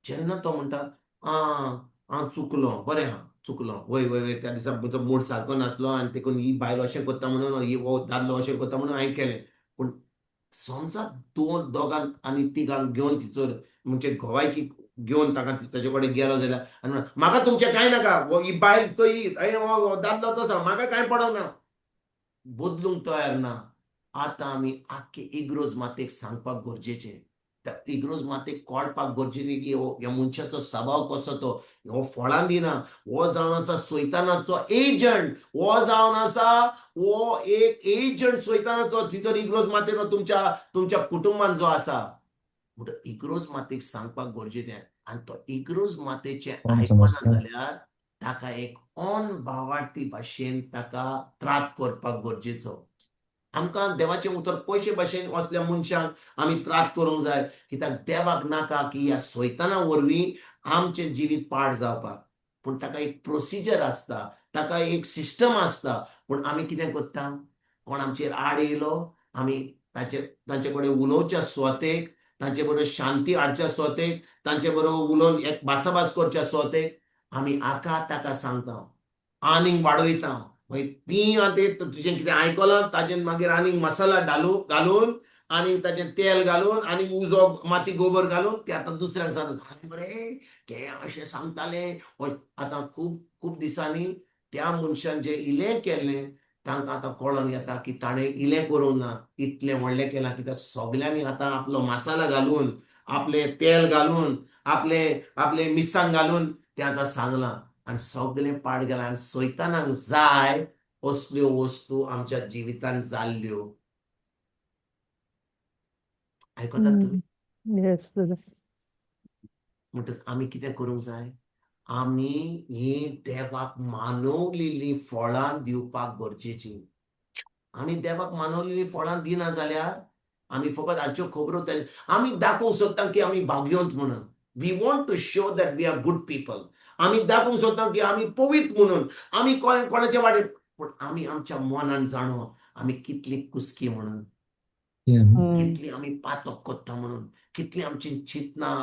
जेन्ना तो म्हणटा आं हांव चुकलो, बरें आहा चुकलो, वय वय वय त्या दिसा म्हजो मूड सारको नासलो आनी देखून ही बायल अशें करता म्हणून, ही हो दादलो अशें करता म्हणून हांवें केलें. पूण समजा दोन दोगांक आनी तिगांक घेवन थंयसर म्हणजे घोवायकी घेवन ताका ताचे कडेन गेलो जाल्यार आनी म्हणटा म्हाका तुमचें कांय नाका, ही बायल तो ही हो दादलो तसो, म्हाका कांय पडना, बदलूंक तयार ना. आतां आमी आख्खे इग्रोज मातेक सांगपाक गरजेचें, त्या इग्रोज मातेक कळपाक गरजेचें की हो ह्या मनशाचो सभाव कसो, तो हो फळां दिना, हो जावन आसा सैतानाचो एजंट, हो जावन आसा हो एक एजंट सैतानाचो. तितून इग्रोज मातेन तुमच्या तुमच्या कुटुंबान जो आसा. म्हणटकच इग्रोज मातेक सांगपाक गरजेचें आनी तो इग्रोज मातेचें आयकना जाल्यार ताका एक ऑन भावार्थी भाशेन ताका त्रात करपाक गरजेचो. आमकां देवाचें उतर कशे भाशेन असल्या मनशांक आमी त्रात करूंक जाय, कित्याक देवाक नाका की ह्या सैताना वरवीं आमचें जिवीत पाड जावपाक. पूण ताका एक प्रोसिजर आसता, ताका एक सिस्टम आसता. पूण आमी कितें करता, कोण आमचेर आड येयलो आमी ताचे तांचे कडेन उलोवच्या सुवातेक, तांचे बरोबर शांती हाडच्या सुवातेक, तांचे बरोबर उलोवन एक भासाभास करच्या सुवातेक आमी आका ताका सांगता, आनीक वाडयता. मागीर ती आतां तुजें कितें आयकलां ताजेर मागीर आनीक मसाला घालून आनी ताचें तेल घालून आनी उजो माती गोबर घालून ते आतां दुसऱ्यांक सांगता, हय मरे ते अशें सांगताले. आतां खूब खूब दिसांनी त्या मनशान जें इलें केल्लें तांकां आतां कळोन येता की ताणें इलें करूंक ना, इतलें व्हडलें केलां. कित्याक सगल्यांनी आतां आपलो मसाला घालून, आपलें तेल घालून, आपलें आपलें मिरसांग घालून तें आतां सांगलां आनी सगलें पाड गेलां. आनी सैतानाक जाय असल्यो वस्तू आमच्या जिवितांत जाल्ल्यो. आयकतात तुमी? Yes, brother. म्हणटच आमी कितें करूंक जाय, आमी ही देवाक मानवलेलीं फळां दिवपाक गरजेचीं. आमी देवाक मानवलेलीं फळां दिना जाल्यार आमी फकत हाच्यो खबरो आमी दाखोवंक सोदता की आमी भाग्यवंत म्हणून. We want to show that we are good people. आमी दाखोवंक सोदता की आमी पवित्र म्हणून, आमी कोणाच्या वाटेर. पूण आमी आमच्या मनान जाणो आमी कितली कुसकी म्हणून, कितली आमी पातक करता म्हणून, कितली आमची चिंतना,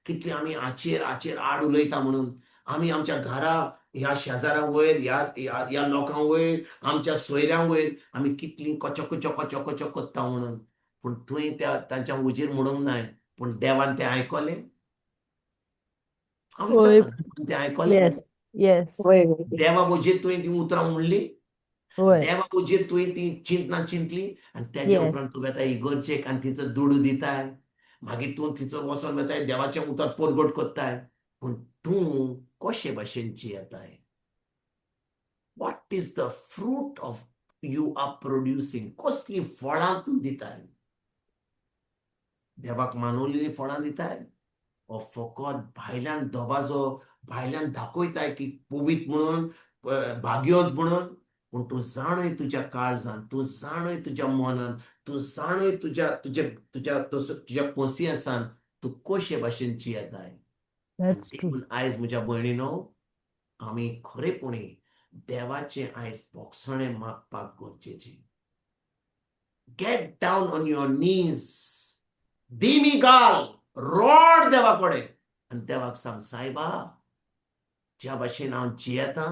कितली आमी आचेर आचेर आड उलयता म्हणून. आमी आमच्या घरा ह्या शेजारा वयर, ह्या ह्या लोकां वयर, आमच्या सोयऱ्यां वयर आमी कितली कचो कचो कचो कचो करता म्हणून. पूण तुवें त्या तांच्या उजीर म्हणूंक नाय, पूण देवान तें आयकलें. हांव विचारता, तें आयकलें? देवा उजीर तुवें तीं उतरां म्हणलीं, देवा उजीर तुवें तीं चिंतना चिंतली आनी तेज्या उपरांत तूं वेताय इगर्जेक आनी तिचो दुडू दिताय, मागीर तूं थिंचो वचोन वेताय देवाचें उतर परगट करताय. पूण तूं कशे भाशेन जियेताय? What is the fruit of you are producing? कसलीं फळां तूं दिताय? देवाक मानवलेलीं फळां दिताय ओ फकत भायल्यान दबाजो, भायल्यान दाखयताय की पवित्र म्हणून, भाग्यवंत म्हणून? पूण तूं जाणय तुज्या काळजान, तूं जाणय तुज्या मनान, तूं जाणय तुज्या तुज्या तुज्या तुज्या कोन्सियन्सान तूं कशे भाशेन जियेताय. देखून आयज म्हज्या भयणीनो आमी खरेपणी देवाचें आयज भोगसणें मागपाक गरजेचें. Get down on your knees, दिमी गाल, रोड देवा कडेन आनी देवाक सांग, सायबा ज्या भाशेन हांव जियेतां,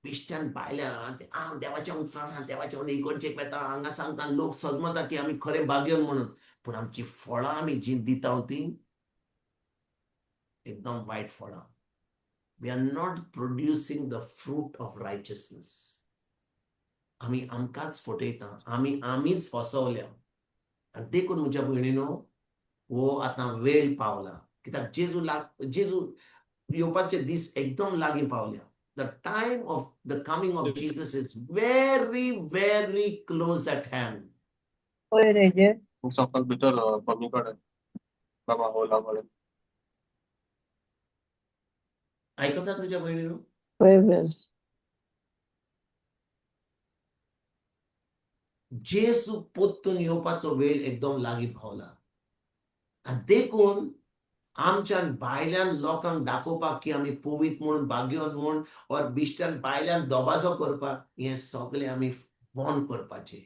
बिश्ट्यान भायल्यान हांव देवाच्या उतरान देवाच्या इगर्जेक वेता, हांगा सांगता, लोक सजमता की आमी खरें भाग्यवंत म्हणून, पूण आमची फळां आमी जीं दिता तीं एकदम वायट फळां. We are not producing the fruit of righteousness. आमी आमकांच फटयता, आमी आमीच फसवल्या. आनी देखून म्हज्या भयणीनो हो आतां वेळ पावला, कित्याक जेजू जेजू येवपाचे दीस एकदम लागीं पावल्या. The time of the coming of Jesus is very very close at hand. सकयल भितर मम्मी कडेन बाबा होला कडेन. आयकतात तुज्या भयणीनो? जेजू परतून येवपाचो वेळ एकदम लागीं पावला. आनी देखून आमच्यान भायल्यान लोकांक दाखोवपाक की आमी पवित्र म्हूण, भाग्यवंत म्हूण, or बिश्ट्यान भायल्यान दबाजो करपाक, हें सगळें आमी बंद करपाचें.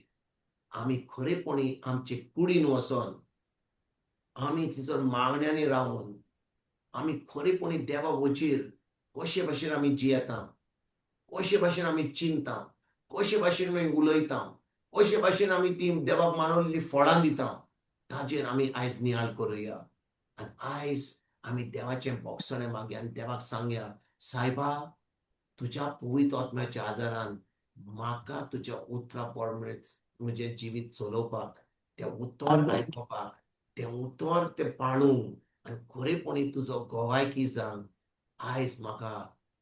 आमी खरेपणी आमचे कुडीन वचोन, आमी थंयसर मागण्यांनी रावन, आमी खरेपणी देवा वचीर कशे भाशेन आमी जियेता, कशे भाशेन आमी चिंता, कशे भाशेन आमी उलयता, कशे भाशेन आमी ती देवाक मानवलेली फळां दिता, ताजेर आमी आयज नियाळ करुया. आनी आयज आमी देवाचें भोगसणें मागया आनी देवाक सांगया, सायबा तुज्या पवित्र आत्म्याच्या आदारान म्हाका तुज्या उतरा प्रमाणे म्हजें जिवीत चलोवपाक, त्या उतर आयकुपाक तें उतर तें पाळूंक आनी खरेपणी तुजो गोवायकी जावन आयज म्हाका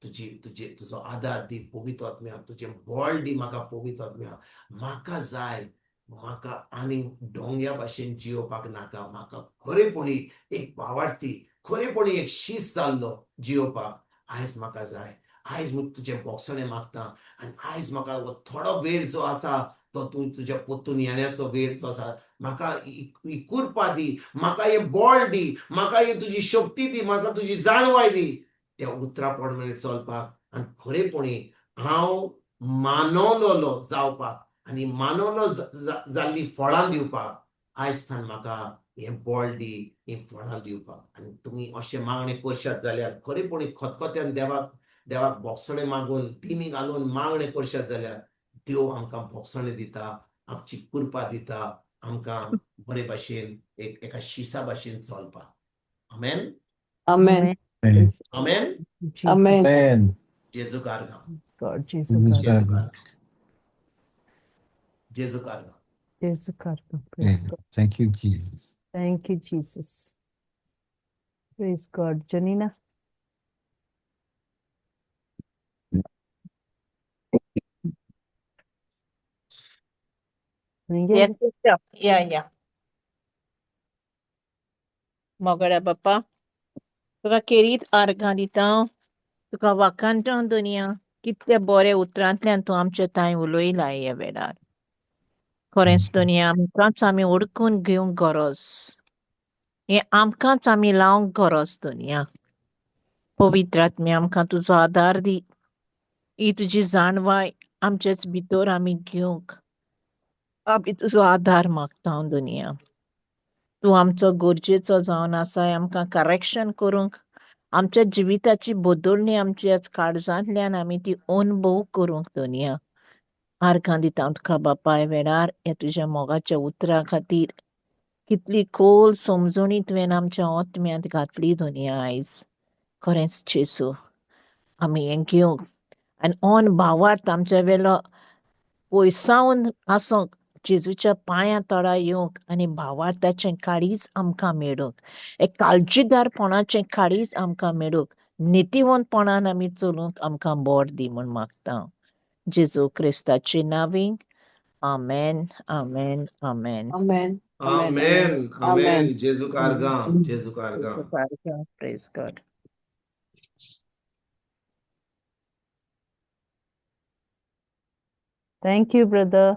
तुजी तुजे तुजो आदार दी पवित्र आत्म्या, तुजें बळ दी म्हाका पवित्र आत्म्या. म्हाका जाय, म्हाका आनी डोंग्या भाशेन जियोवपाक नाका. म्हाका खरेपणी एक भावार्थी, खरेपणी एक शीस जाल्लो जियोवपाक आयज म्हाका जाय. आयज तुजें बोगसणें मागता आनी आयज म्हाका हो थोडो वेळ जो आसा तो तूं तुज्या पोत्तून येण्याचो वेळ जो आसा, म्हाका ही कुरपा दी, म्हाका हें बळ दी, म्हाका ही तुजी शक्ती दी, म्हाका तुजी जाणवाय दी त्या उतरा प्रमाणे चलपाक आनी खरेपणी हांव मानवलोलो जावपाक आनी मानवलो जाल्लीं फळां दिवपाक आयज थावन म्हाका हें बळ दी, हीं फळां दिवपाक. आनी तुमी अशें मागणें करशात जाल्यार, खरेपणी खतखत्यान देवाक देवाक बोगसणें मागून, दिमी घालून मागणें करशात जाल्यार, देव आमकां बोगसणें दिता, आमची कृपा दिता, आमकां बरे भाशेन एक एका शिसा भाशेन चलपाक. आमेन. Amen. Amen. Amen. Jesus. Amen. Amen. जेजू कारगांव. Praise God. Jesu Jesus. Karga. जेजू कारगांव, जेजू कारगांव. Jesu Karga. Praise God. Thank you, Jesus. Thank you, Jesus. Praise God. Janina. Yes, sister. Yeah. मोगड्या बाप्पा, तुका केरीत आर्गां दिता, तुका वाखाणटा दुनिया. कितले बरे उतरांतल्यान तूं आमचे तांय उलयला ह्या वेळार. खरेंच दुनिया, आमकांच आमी ओडकून घेवंक गरज, हें आमकांच आमी लावंक गरज दुनिया. पवित्र आत्म्या, आमकां तुजो आदार दी, ही तुजी जाणवाय आमचेच भितर आमी घेवंक आमी तुजो आदार मागता दुनिया. तूं आमचो गरजेचो जावन आसाय आमकां करेक्शन करूंक, आमच्या जिविताची बदलणी आमच्याच काळजांतल्यान आमी ती अनुभव करूंक दुनिया. आर्गां दिता तुका बापाय वेळार ह्या तुज्या मोगाच्या उतरां खातीर. कितली खोल समजणी तुवें आमच्या आत्म्यांत घातली दुनिया आयज. खरेंच जेजू, आमी हें घेवंक आनी ऑन भावार्थ आमच्या वेलो पयसावन आसोंक, जेजूच्या पांयां तळा येवंक आनी भावार्थाचें काळीज आमकां मेळूंक, एक काळजीदारपणाचें काळीज आमकां मेळूंक, नितीवंतपणान आमी चलूंक आमकां बोर दी म्हूण मागता जेजू क्रिस्ताचे नांवी. आमेन, आमेन, आमेन. Amen. Amen. आमेन, आमेन. Amen. जेजू कारगांव, जेजू कारगांव. Praise God. Thank you, brother.